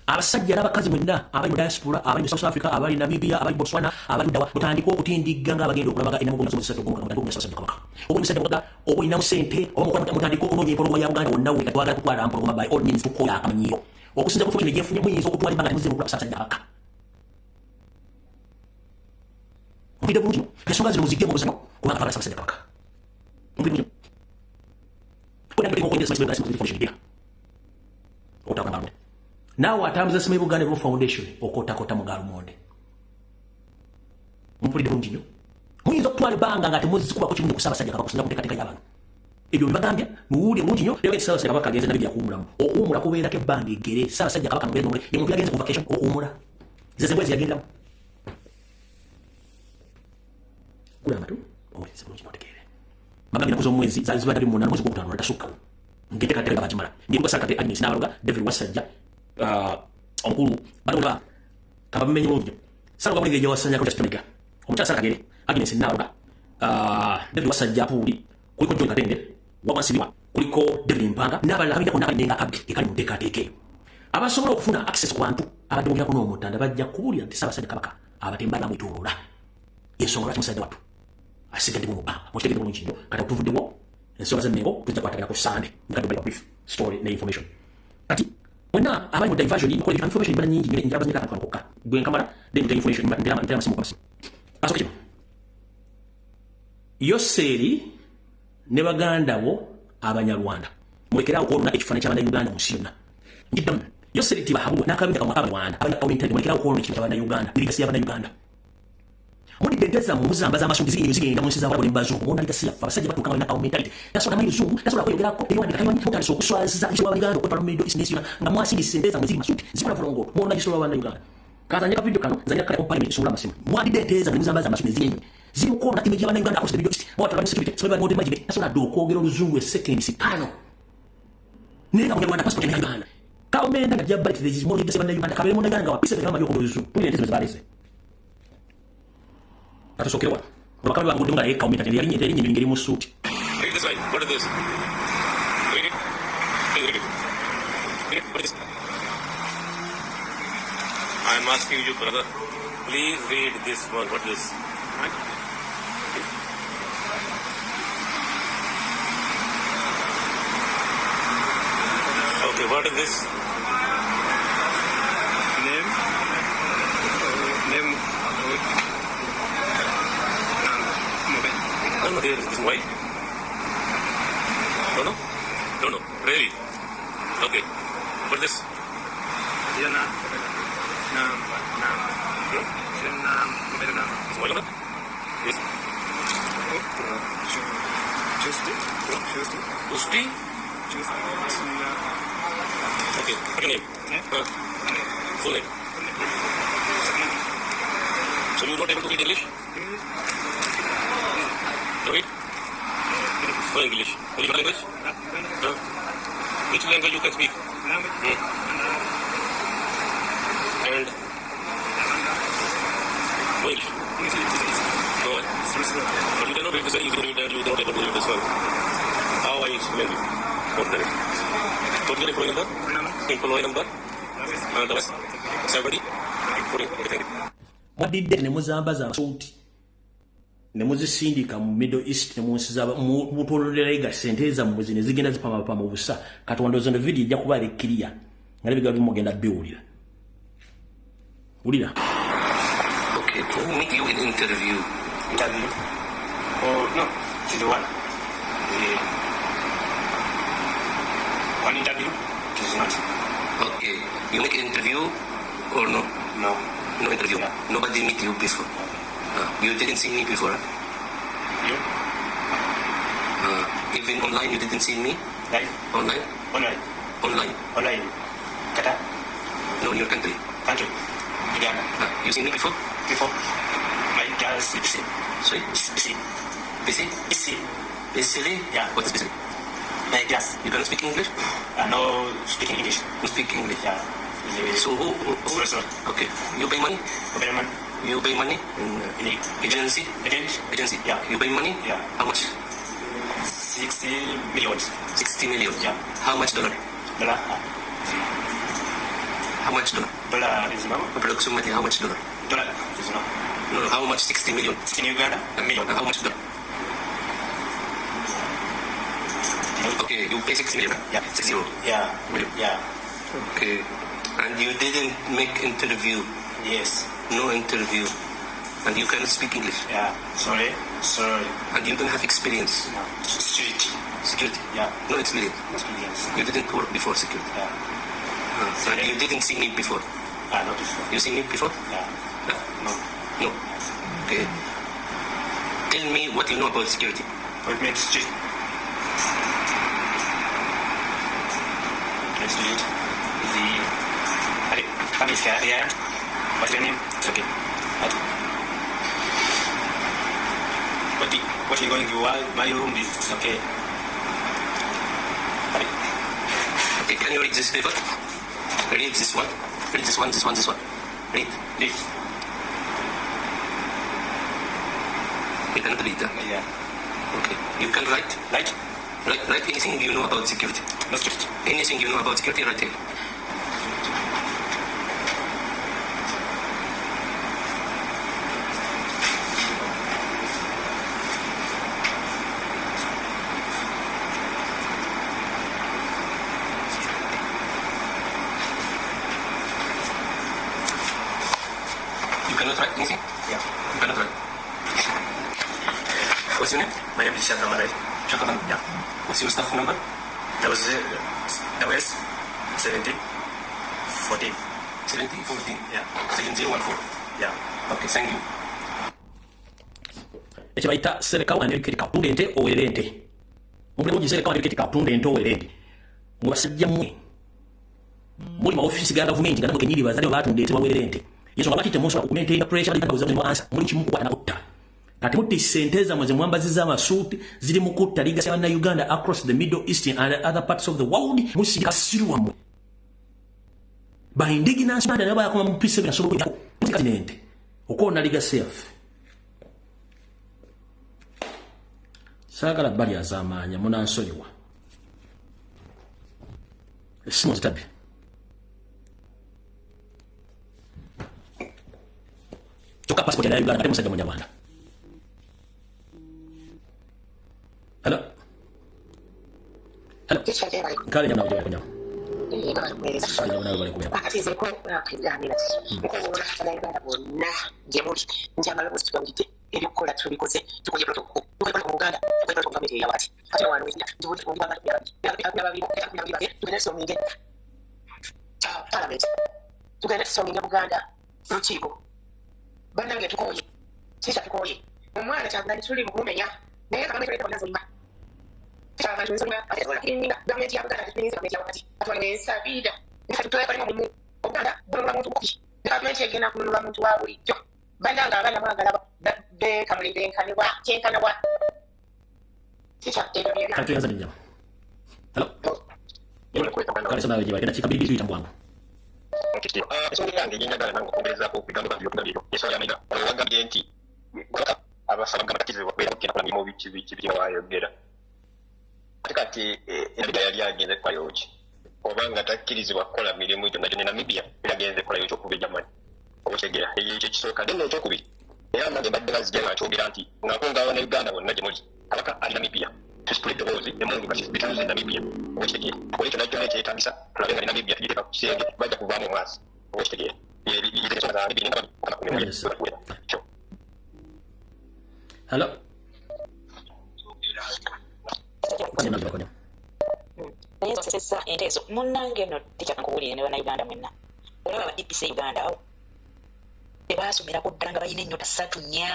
Abasajja n'abakazi mwenna abali mu diaspora, abali mu South Africa, abali Namibia, abali Botswana, abali luddawa, mutandike okutindigga ng'abagenda okulamaga ennamugongo z'omwezi 3 ogw'omukaaga. Mutandike okunoonya Ssaabasajja Kabaka, oba oli musajja mugagga oba olinamu ssente oba mutandike okunoonya empologoma ya Buganda wonna we twagala kutwala mpologoma by all means. Tukola akamanyiiro okusinza ku kino gyenfunye muyinza okutwala ebbanga temuzzeemu kulaba Ssaabasajja Kabaka. Mpulidde bulungi ensonga zino muziggyemu obuzanyo kubanga twagala Ssaabasajja Kabaka. Mpulidde bulungi. Naawe atambuza Simanyi Buganda Development Foundation okootakoota mu galumonde. Mpulidde bulungi nnyo. Muyinza okutwala ebbanga nga temuzikubako kimunye ku Ssaabasajja Kabaka kusinza ku nteekateeka y'abantu. Ebyo mbagambye muwulire bulungi nnyo. Leero Ssaabasajja Kabaka agenze Namibia kuwummulamu. Okuwummula kubeerako ebbanga eggere. Ssaabasajja Kabaka mubeere nomule ye muntu yagenze ku vacation okuwummula. Ze ze mbwezi yagendamu. Gula amatu owulirize bulungi n'otegeere. Mbagambye ennaku z'omwezi zaali zibadde 28 omwezi gwokutaano lwatasukkawo. Ng'enteekateeka bagimala. Ng'embuga Ssaakate Agnes Naabaluga, David Wassajja, omukulu bano ba kababimenye bulungi nnyo. Ssaaloga Mulenge gyewasanyako Justin Mega. Omukyala Sarah Kagere, Agnes Naabaluga, David Wassajja Apuuli, kuliko John Katende, Wabwa Nsibirwa, kuliko David Mpanga n'abalala abajja konna abalina akabbi ekali mu nteekateeka eyo. Abasobola okufuna access ku bantu abadde bogerako n'Omutanda bajja kubuulira nti Ssaabasajja Kabaka abatemba bamwetooloola. Y'ensonga lwaki musajja wattu asigadde mu bbanga. Mukitegedde bulungi nnyo. Kati tuvuddewo ensonga z'Emmengo tujja kwatagana ku Ssande nga tubala brief story ne information. Kati mwenna abali mu diversion mukola ebintu information bala nnyingi nnyo njala bazimeka akantu kokka. Gwe nkamala then nta information ntera amasimu ku masimu. Kasooke kino. Yoseeri ne baganda bo Abanyarwanda mulekere awo okwonoona ekifaananyi ky'Abannayuganda mu nsi yonna. Nkiddamu, Yoseeri Tibahaburwa n'akabinja kammwe ak'Abanyarwanda abalina kawuntente mulekere awo okwonoona ekifaananyi ky'Abannayuganda ne ligasi y'Abannayuganda. Mudidde ente zammwe muzambaza amasuuti ziri eyo zigenda mu nsi z'Abawarabu ne mu Bazungu mwona ligasi yaffe. Abasajja batuuka nga balina cow mentality. Tasobola tamanyi Luzungu, tasobola kweyogerako, teyewandiika tabimanyi, mutandise okuswaza gisolo w'Abanyuganda okwetwala mu Middle East n'ensi yonna nga mwasindise ente zammwe ziri masuuti zikola vulongo mwona gisolo w'Abannayuganda. Kanzanye ka video kano nzanyira kale parliament nsumula amasimu. Mwadidde ente zammwe muzambaza amasuuti ne ziri enyo. Ziri mu kwonona image y'Abannayuganda across the Middle East. Mwatwala mu security, simanyi bali mu management, tasobola dda okwogera Oluzungu esekendi ttaano. Naye nga Munyarwanda passport ya Uganda. Kawumenda nga jabba nti there is more leaders Bannayuganda kabeere Munnayuganda nga wapisa ebyo okwogera Oluzungu. Tulina ente zino ze baleese. Katusookere wano. Bakama baguddemu nga naye kawumenda yali yalinnya ente yalinnya ngeri mu ssuuti. Read this line. What is this? Read it. Please read it. Read it. What is this? I am asking you, brother, please read this one. What is this? Okay, what is this? Name? Name? Mobile. No, no, here is this mobile. No, no, no, no, really. Okay, what is this? Yeah, no. Number, number. Hmm? Mobile number. This mobile number? Yes. Tuesday? Tuesday? Tuesday? Tuesday. Okay, what's your name? Full name. So you not able to read English? No read? No English. Only one language? No. Which language you can speak? And no English. No. But you cannot read this one. You can read that. You not able to read this one. How I explain you? What the What's your employee number? Employee number? The 70? 40. Okay, thank you. Mwadidde ne muzambaza amasuuti ne muzisindika mu Middle East ne mu nsi z'aba mutololera legacy ente zammwe zino zigenda zipamapama obusa. Katonda ozo video ejja kuba eri nga n'ebigambo bimugenda biwulira. Wulira. Okay, who make you an interview? Interview? Oh, no, this is the one. The one interview? This is not. Okay, you make interview or no? No. No interview. Yeah. Nobody meet you before. You didn't see me before. Huh? You? Even online you didn't see me? Live? Online? Online. Online. Online. Qatar? No, in your country. Country. Uganda. You seen me before? Before. My girls see. Sorry? See. Busy? See. Busy? Yeah. What is busy? My glass. You cannot speak English? I no speaking English. You speak English? Yeah. So who Sorry. Okay. You pay money? Pay money. You pay money? In agency? Agency. Agency? Yeah. You pay money? Yeah. How much? 60 million. 60 million? Yeah. How much dollar? Dollar. How much dollar? Dollar is no. Approximately how much dollar? Dollar is no. No, how much 60 million? 60 Uganda? Million. How much dollar? Okay, you pay 60 million. Yeah. 60 Yeah. million. Yeah. Okay. And you didn't make interview? Yes. No interview. And you cannot speak English? Yeah. Sorry. Sorry. And you don't have experience? No. Security. Security? Yeah. No experience? Experience. You didn't work before security? Yeah. And you didn't see me before? Not before. You see me before? Yeah. No. No. Okay. Tell me what you know about security. What makes security? Read the family. What's your name? It's okay. What you going? You are my room is okay. Okay, can you read this paper? Read this one. Read this one, this one, this one. Read. Read. You cannot read that. Yeah. Okay. You can write. Write? Write anything you know about security. No security. Anything you know about security, write here. You cannot write anything? Yeah. You cannot write. What's your name? My name is Shaka Malai. Shaka Malai. Yeah. What's your staff number? That was 70 14. 70 14. Yeah. 7014. Yeah. Okay, thank you. Ekibayita serekawo aneriketika tunda ente owerere ente. Mulimu giserekawo aneriketika tunda ente owerere ente. Mu basajja mmwe muli ma office ga gavumenti nga namwe kennyini bazadde baatunda ente bawerere ente. Yesu lwaki temusobola okumaintaina pressure bali ansa muli kimu kukwata na kutta. Kati mutti ssente zammwe ze mwambazizza amasuuti ziri mu kutta legacy ya Bannayuganda across the Middle East and other parts of the world. Musindika kasiru wammwe. Ba indigenous Uganda nabo bayakoma mu P7 asobola okujjako ente okwona legacy yaffe. Saagala bbali azaamaanya munansonyiwa. Essimu zitadde. Kyokka passport ya Uganda ate musajja Munyarwanda. Hello. Hello. Kale nyama ujja kunyama. Kale nyama bali kunyama. Bannange tukooye, kisa tukooye. Omwana Kyagulanyi tuli mumenya naye gavumenti ya Buganda ensabira Obuganda bununula muntu buki, gavumenti egenda kununula muntu wa bulijjo. Bannange abaana mwagala beekamule benkanibwa kyenkanibwa. Kisa ebyo byebyo. Kati tuyanza nnyama. Hello. Kale soma gye bali dakika bbiri tuyita mu bwangu. Ensonga yange gye njagala nange okwongerezaako ku bigambo byokubiri ensonga ya Mayiga wagambye nti abasaba bakkirizibwa okubeera okugenda kola mirimu biki biki biki wayogera. Ate kati Namibia yali agenze kukolayo ki? Oba nga takkirizibwa kukola mirimu gyonna gyonna Namibia yali agenze kukolayo ki okuva e Germany? Oba okitegeera ekyo ekisooka. Then ekyokubiri era nange mbadde bazijja nga nkyogera nti ng'akunga Abannayuganda bonna gye muli Kabaka ali Namibia. Tusitule eddoboozi emmundu kati bituuze Namibia. Oba okitegeera tukole kyonna kyonna ekyetaagisa tulabe nga ne Namibia tugiteeka ku kisenge bajja kuvaamu omwasi. Oba okitegeera ensonga zange bbiri nga Hello. Naye nsesesa ente ezo munnange nno tekyaka nkubuulire ne Bannayuganda mwenna. Olaba aba DPC Uganda awo tebaasomerako ddala nga balina ennyota ssatu nnya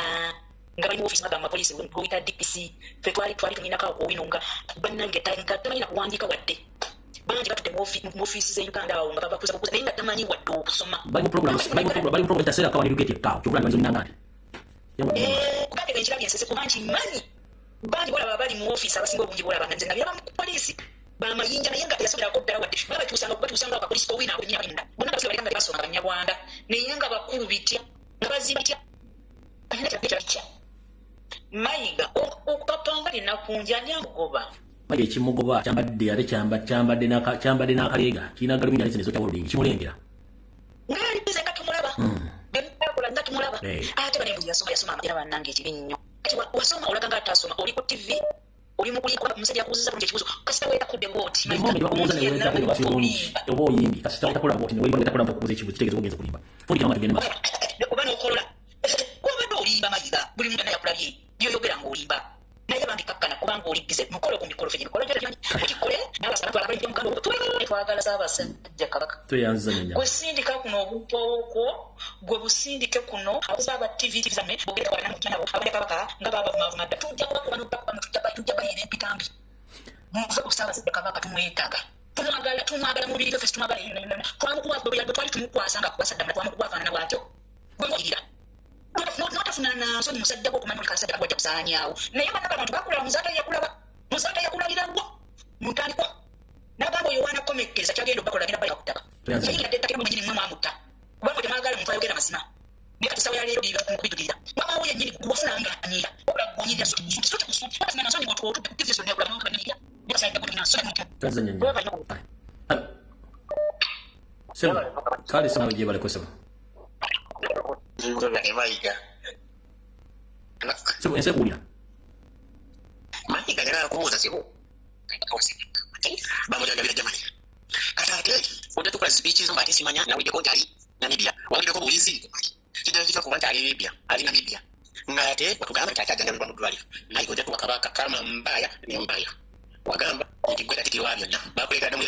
nga bali mu ofiisi bagamba poliisi guyita DPC ffe twali tulinako awo owino nga bannange nga tamanyi na kuwandiika wadde. Bangi batudde mu ofiisi z'e Uganda awo nga babakuza bukuza naye nga tamanyi wadde okusoma. Bali mu program etaseera kawa ne ekaawo kyokka nbanzo nnangande. Kubanga ekirabye ensese kuba nkimanyi bangi bolaba abali mu ofiisi abasinga obungi bolaba nga nze nabiraba mu poliisi bamayinja naye nga teyasomerako ddala wadde baba batuusanga akapoliisi k'owino ako bennyini abali munda bonna nga baleka nga tebasoma Banyarwanda naye nga bakulu bitya nga baziba bitya alina kyakya Mayiga okupapanga linakunja ani amugoba. Mayiga ekimugoba kyambadde ate kyambadde n'akaleega kirina galubindi ate zino ezokya holding kimulengera. Ng'ali bize nga tumulaba byemukola nga tumulaba ate bane yasoma yasoma era bannange ekibi nnyo. Kati wasoma olaga nga atasoma oli ku TV oli mu kuliko omusajja akubuuza bulungi ekibuuzo kasita weetakudde bw'oti. Oba oyimbye kasita weetakola bw'oti ne weetakola okubuuza ekibuuzo kitegeeza ogenze kulimba. Fundi kama tugende maaso. Oba n'okolola wabadde olimba Mayiga buli muntu yakulabye byoyogera ng'olimba naye bambi kakkana kubanga oli bize mukolo ku mikolo ffe gimikolo ogikole n'abasala twagala Ssaabasajja Kabaka. Tweyanziza nnyo. Gwe sindika kuno obupowokwo gwe busindike kuno abakozi aba TV zammwe boogere twagalana mujja nabo abadde Kabaka nga baabavumavuma dda tujja kubakuba n'okubakuba tujja bayiira empitambi muve ku Ssaabasajja Kabaka tumwetaaga. Tumwagala, tumwagala mu bubiri bwaffe, tumwagala yonna. Twamukuba bwe twali tumukwasa nga kukwasa ddamula, twamukuba afaanana bw'atyo. Gwe notafuna na nsonyi musajja gwo okumanya oli kasajja kagwajja kusaanyaawo. Naye bannaka abantu bakulaba, Muzaata yakulaba, Muzaata yakulabirawo mu ntandikwa n'agamba oyo waana kukomekkeza kyagenda obbakola, agenda baleka ku ttaka. Yayingira dda ettaka mwennyini mmwe mwamutta, kubanga temwagala muntu ayogera mazima. Naye kati essaawa ya leero bibikubijjukirira mama wo yennyini wafuna nga anyira wabula gwonyirira suti suti suti batafuna na nsonyi bw'otudde ku TV zonna okulaba n'okubanyiira kasajja gwe nsonyi muntu. Tweyanza nnyo nnyo. Hello. Sebo, kale sebo, gye baleko sebo. Mayiga. Sebo, ensi ekuwulira. Mayiga njagala kubuuza sebo, bamujjanjabira Germany, kati ate ojja tukola speech zo ng'ate simanya nawuliddeko nti ali Namibia. Wawuliddeko buwulizi kijja kitya kuba nti ali Libya, ali Namibia, ng'ate watugamba nti akyajjanjabibwa mu ddwaliro? Mayiga, ojja tuwa kabaka kama mbaya ne mbaya. Wagamba nti gwe katikkiro wa byonna, bakuleetadde mu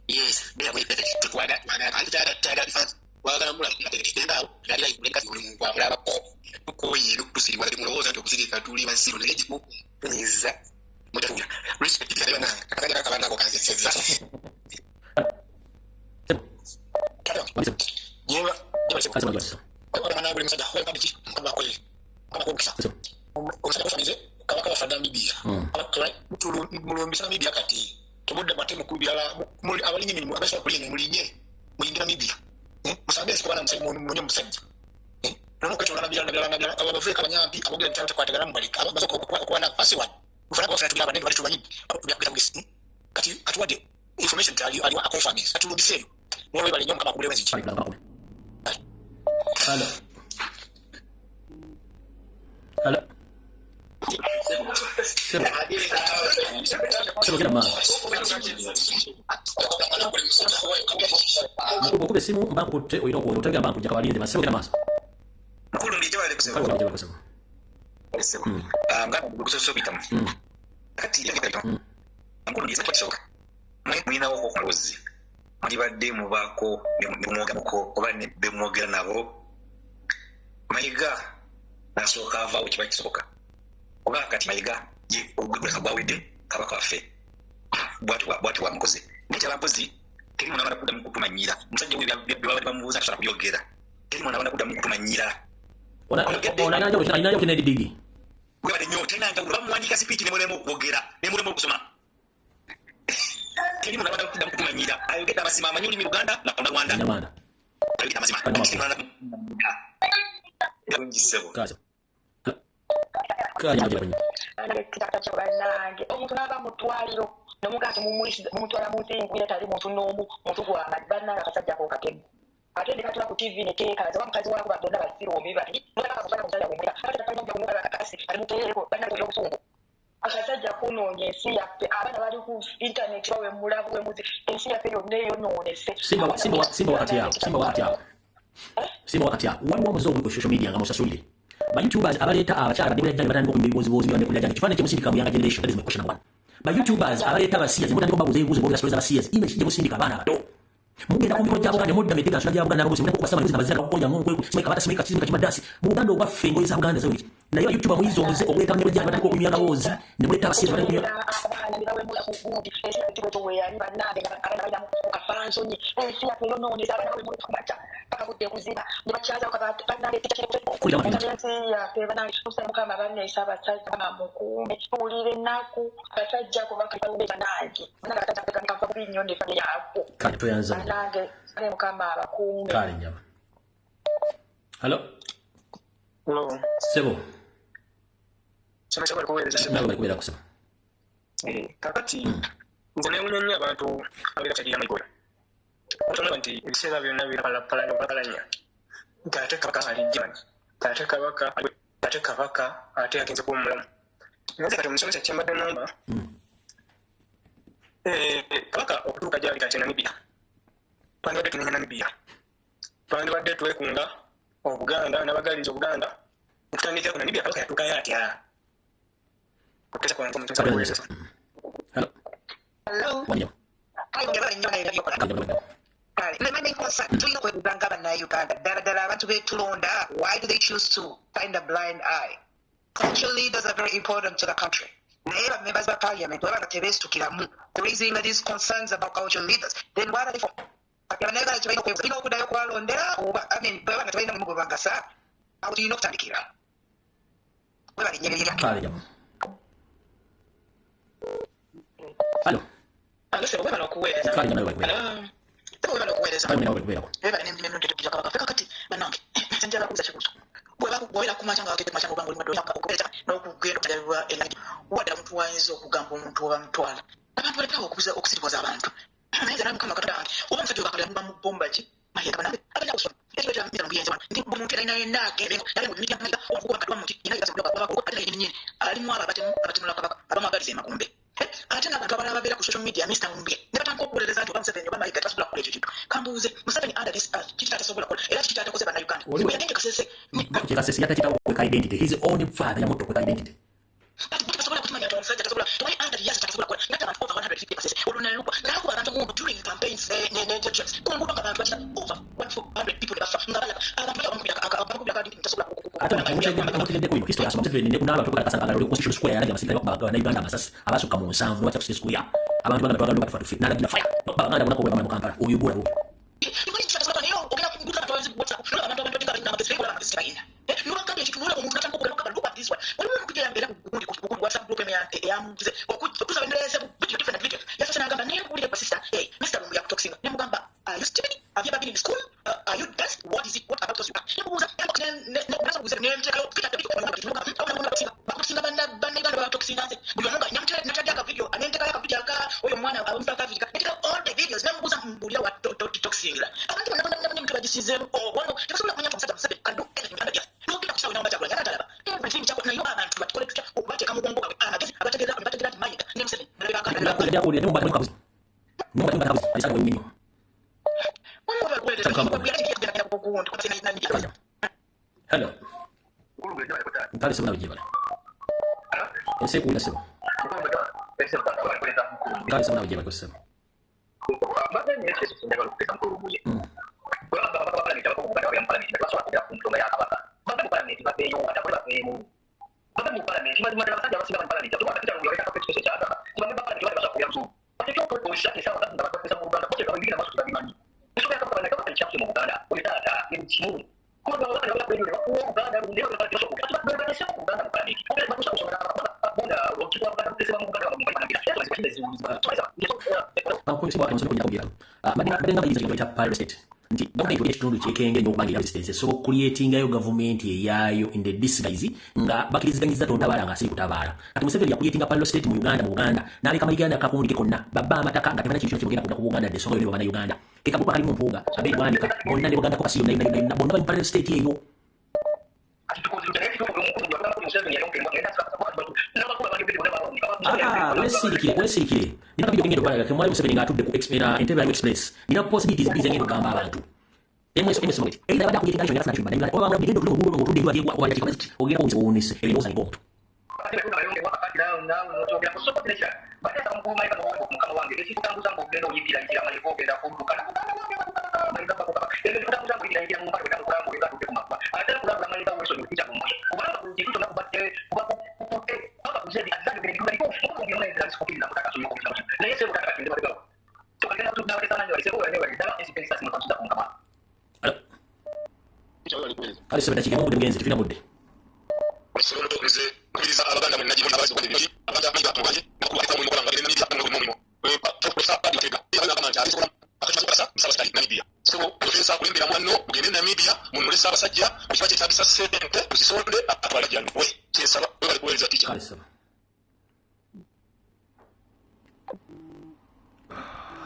yes, beera tetwagala twagala anti kyagala bifaananyi wagala mula awo gali layibulekati buli muntu amulabako. Tukoye tusiribwa mulowooza nti okusirika tuli basiru, naye gikukunyiza mujja respect banange akasajja kakabanako kanzeseza. Sebo. Kale sebo, gye sebo. Omusajja basamize kabaka bafa Namibia, mulumbisa Namibia. Kati tobudde mate mukulu birala abalinye emirimu abasobola kulinnya mulinye muyinge Namibia, musambe ensi kubana munye musajja nonokwetolana birala birala birala. Abo bavueka abanyampi abogera nti takwatagana mubaleka baza okuba na fasi wano mufana bafuna tubira abanene bali tumanyi bya kati atuwadde information nti ali ali aconfirming atulumbise eyo mwebale nnyo, Mukama akugulewo enzigi. Hello. Hello. Sebo. Sebo, genda maaso. Okuba essimu mba nkutte olina otegera mba nkujja kabalinde ba sebo, genda maaso. Mukulu ndi gyebale kusebo. Kale gye baleko sebo. Nga gusoose okuyitamu kati mukulu ndi kisooka mulinawo okulozi mulibadde mubaako nemwogerako oba bemwogera nabo. Mayiga nasooka avaawo kiba kisoboka, kuba kati Mayiga ye ogweguleka gwawedde kabaka waffe bwati bwamukoze. Naye kyabampozi teri muntu abanda kuddamu kutumanyira musajja oyo byebabadde bamubuuza tasobola kubyogera. Teri muntu abanda kuddamu kutumanyira. Ono alina njawulo kinedidigi. Webale nnyo, talina njawulo. Bamuwandiika speech nemulema okwogera, nemulema okusoma. Teri muntu abanda kuddamu kutumanyira. Ayogedde amazima, amanyi olulimi Luganda na Rwanda. Nyarwanda. Ayogedde amazima. Ssebo. Kale. Kale gye baleko. Bannange, omuntu n'ava mu ddwaliro nomugaa nti mumutwala mu nsi ngwira, tali muntu n'omu muntu gwama. Bannange, akasajja ako katemu ate ne katula ku TV ne keekaza oba mukazi waako bonna basiru bati ali bannange obusungu akasajja kunoonya ensi yaffe. Abaana bali ku intaneti bawemula buwemuzi, ensi yaffe yonna eyonoonese. Simba simba simba wakati awo, simba wakati awo. Simba wakati awo. Waliwo omuze oguli ku social media nga musasulire. Ba YouTubers abaleeta abakyala badde batandika okunywa ebibozibozi bya nekulya jange. Kifaananyi kyemusindika mu younger generation, that is my question number one. Ba YouTubers abaleeta abasiyazi mutandika okubabuuza ebibuuzo, boogera stories z'abasiyazi. Image gye musindika abaana abato. Mugenda ku mikolo gya Buganda mudda metega nsula gya Buganda n'ababuzi mutandika okubasaba embuzi n'abazira bakukonya mu nkweku simanyi kabata simanyi kakizimba kimadasi mu Buganda obwaffe engoye za Buganda zewiki. Naye ba YouTuber muyize omuze okuleeta mikolo gyange batandika okunywa akaboozi ne muleeta abasiyazi batandika okunywa. Abaana ne bawemula ku gundi, ensi yaffe bwetyo bweyali. Bannange, abaana balina mu kafansonyi, ensi yaffe eyonoonese. Abaana bawemula ku makya paka budde kuziba ne bakyaza. Bannange, ensi yaffe bannange, tusaba Mukama banneesa abasajja mukuume. Tuwulira ennaku abasajja kubaka. Bannange, bannange, akasajja kava bubi nnyo ne family yako. Kale tweyanza. Bannange, kale Mukama abakuume. Kale nyaba. Hello. Hello. Sebo. Sema kyabali kuweereza. Nawe bali kubeera kusema. Kakati nze neewunya nnyo abantu abeera kyagirira Mayiga. Otolaba nti ebiseera byonna birapalapalanya nti ate kabaka ali Germany, ate kabaka, ate kabaka ate agenze kuba omulamu. Naye kati omusomesa kyembadde namba, kabaka okutuuka gyali kati Namibia, twandibadde tumenya Namibia, twandibadde twekunga Obuganda n'abagaliza Obuganda okutandikira ku Namibia. Kabaka yatuukayo atya? Okuteesa kwange omusomesa kuweereza. Hello. Hello. Wanyo. Kale, my main concern, tulina okwebuuza nga bannayuganda ddala ddala abantu betulonda, why do they choose to find a blind eye? Cultural leaders are very important to the country. Naye ba members ba parliament bweba nga tebeesitukiramu ku raising these concerns about cultural leaders, then what are they for? Kati Abannayuganda kye balina okwebuuza, tulina okuddayo okubalondera oba, I mean, bweba nga tebalina mulimu gwe bagasa, awo tulina okutandikira. Webale nnyo ebyo. Kale jamu. Alo. Alo, sebo, webale okuweereza. Kale jamu, webale. Alo. Sebo, webale okuweereza. Kale jamu, webale. Webale n'emirimu emirungi etuukira Kabaka. Ffe kakati bannange, nze njagala kubuuza kibuuzo. Bw'oba bw'obeera ku makya nga wakedde ku makya ng'oba ng'oli mulwadde okubeera n'okugenda okujanjabibwa e Namibia, wa ddala omuntu w'ayinza okugamba omuntu oba mutwala? Abantu balekere awo okubuza okusiriwaza abantu. Naye nze naye Mukama Katonda wange, oba omusajja oyo Bakaluba muba mu bbomba ki? Mayiga bannange, abalina okusoma. Ekiro ekyo Mr. Muyenzi wano nti buli muntu yenna yenna agende naye mu media Mayiga omuvubuka bakadde bamuti yenna yebaza Kabaka ate naye yennyini alimu abo abatemu abatemula Kabaka abamwagaliza emagombe. Ate n'abantu abalala ababeera ku social media Mister Lumbuye ne batandika okuwolereza nti oba Museveni oba Mayiga tebasobola kukola ekyo kintu. Kambuuze, Museveni under this earth kiki ky'atasobola kukola era kiki ky'atakoze Bannayuganda? Oli Bwe yagenda e Kasese ne Kasese yatta kitaawe okweka identity. His own father yamutta okweka identity. Kati bo tebasobola kukimanya nti omusajja tasobola, tewali under the earth ky'atasobola kukola. N'atta abantu over 150 e Kasese olwo ne lugwa n'akuba abantu emmundu during campaigns ne ne ne elections ku nguudo ng'abantu bakira over 100 people ne bafa nga balaba abantu bali awo bamukubira akadi nti tasobola Ate omutegeddeko bino history asoma Museveni ne kunaaba tukola kasanga agalo Constitution Square yalagira abasirikale bakuba Bannayuganda amasasi abasukka mu 70 ne batya ku City Square. Abantu bagamba twagala batufa tufe n'alagira fire. Baganda bonna ko mu Kampala oyo gwola oyo. Hello. Kale sebo nawe gyebale. Ensi ekuwulira sebo. Kale sebo nawe gyebale sebo. Nti gavumenti oli ekitundu kyekenge nnyo okubanga era resistance esobola okucreatingayo gavumenti eyaayo in the disguise nga bakkiriziganyizza tontabaala nga asiri kutabaala. Kati Museveni yacreatinga parallel state mu Uganda, mu Buganda n'aleka Mayiganda akakundi ke konna babba amataka nga tebalina kintu kyonna kyebogenda kudda ku Buganda dde ensonga yonna eba Bannayuganda. Ke kagupa kalimu Mpuuga, Abed Bwanika bonna ne Buganda Caucus yonna yonna yonna bonna bali mu parallel state eyo. Ah, weesirikire, weesirikire. Nina video ngendo okubalaga kemwali Museveni ng'atudde ku Entebbe Highway Express. Nina possibilities bbiri zengenda okugamba abantu. MS MS Mweti. Either abadde akuyetinga nation yafuna Bannayuganda oba bamulabye genda otule mu nguudo ng'otudde eri wagyegwa oba dakika ogenda kuwunyisa owuunise ebirowoozo ng'omuntu. Kale sebe dakika emu mugenzi tetulina budde. Kale sebe.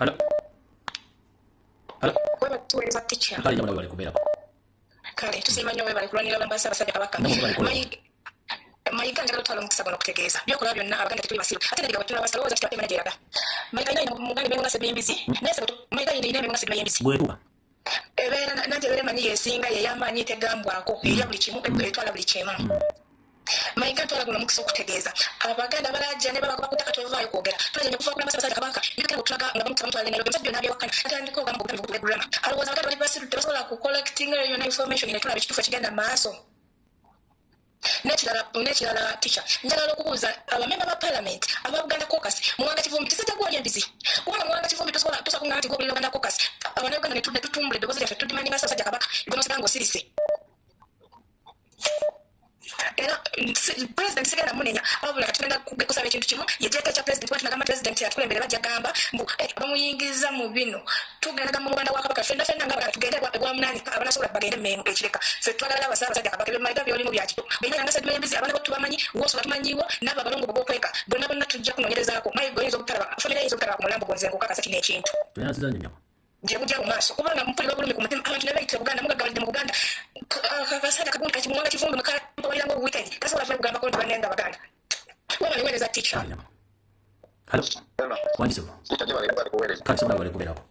Hello. Hello. Webale teacher. Kale jamu webale kubeerako. Kale tusiima nnyo webale kulwanirira obulamu bwa Ssaabasajja Kabaka. Namwe mwebale kukola. Mayiga njagala otwala omukisa guno okutegeeza by'okola byonna Abaganda tetuli basiru ate n'endiga bwe tutunula wansi talowooza nti tewali gy'eraga. Mayiga alina mu Buganda emmengo nga Ssebimbizi naye ssebo Mayiga alina emmengo nga Ssebimbizi. Bw'etuuka. Ebeera nanti ebeera emanyi y'esinga y'ey'amaanyi tegambwako erya buli kimu etwala buli kimu. Mayiga ntwala guno omukisa okutegeeza Abaganda balaajana babagoba ku ttaka tovaayo kwogera. Tulajanye okuva ku Ssaabasajja Kabaka ebigenda okutulaga nga bamutwala e Nairobi omusajja ono n'abyewakana n'atandika ogamba mbu Buganda bugule alowooza Abaganda bali basiru tebasobola ku collectinga eyo yonna information ne tulaba ekituufu ekigenda mu maaso. N'ekirala, teacher, njagala okubuuza abamemba ba parliament aba Buganda Caucus. Muwanga Kivumbi, kisajja gwali embizi, kubanga Muwanga Kivumbi tosobola tosobola kuŋŋamba nti gw'okulira Buganda Caucus, Abannayuganda ne tutumbula eddoboozi lyaffe, tudemandinga Ssaabasajja Kabaka, gwe n'osigala ng'osirise. Era president sigenda munenya, wabula kati tugenda kusaba ekintu kimu, yejjeeko ekya president, kuba tunagamba president atukulembere, bajja gamba mbu bamuyingiza mu bino. Tugenda gamba muganda wa Kabaka, ffenna ffenna nga Abaganda tugende egwa Munaani, abanasobola bagende Mengo ekireka. Ffe twagala Ssaabasajja Kabaka. Ebyo Mayiga byolimu bya kito bina nga Sedima embizi. Abaana bo tubamanyi, wosoba tumanyiwo, n'abo abalongo bogwokweka bonna bonna tujja kunoonyerezaako. Mayiga oyinza obutalaba famire, eyinza obutalaba ku mulambo gwo. Nze nkukakasa kino ekintu Tweyanziza nnyo. Gye bujja mu maaso, kubanga mpulira obulumi ku mutima, abantu ne bayitira Buganda mugaggabalidde mu Buganda. Akasajja kagundi kakimuwanga Kivumbi mukampawalira nga obuweekend tasobola vayo kugambako nti bannenga Abaganda. Webale weereza, teacher. Halo, wangisebo. Kale sobola bale kubeerako.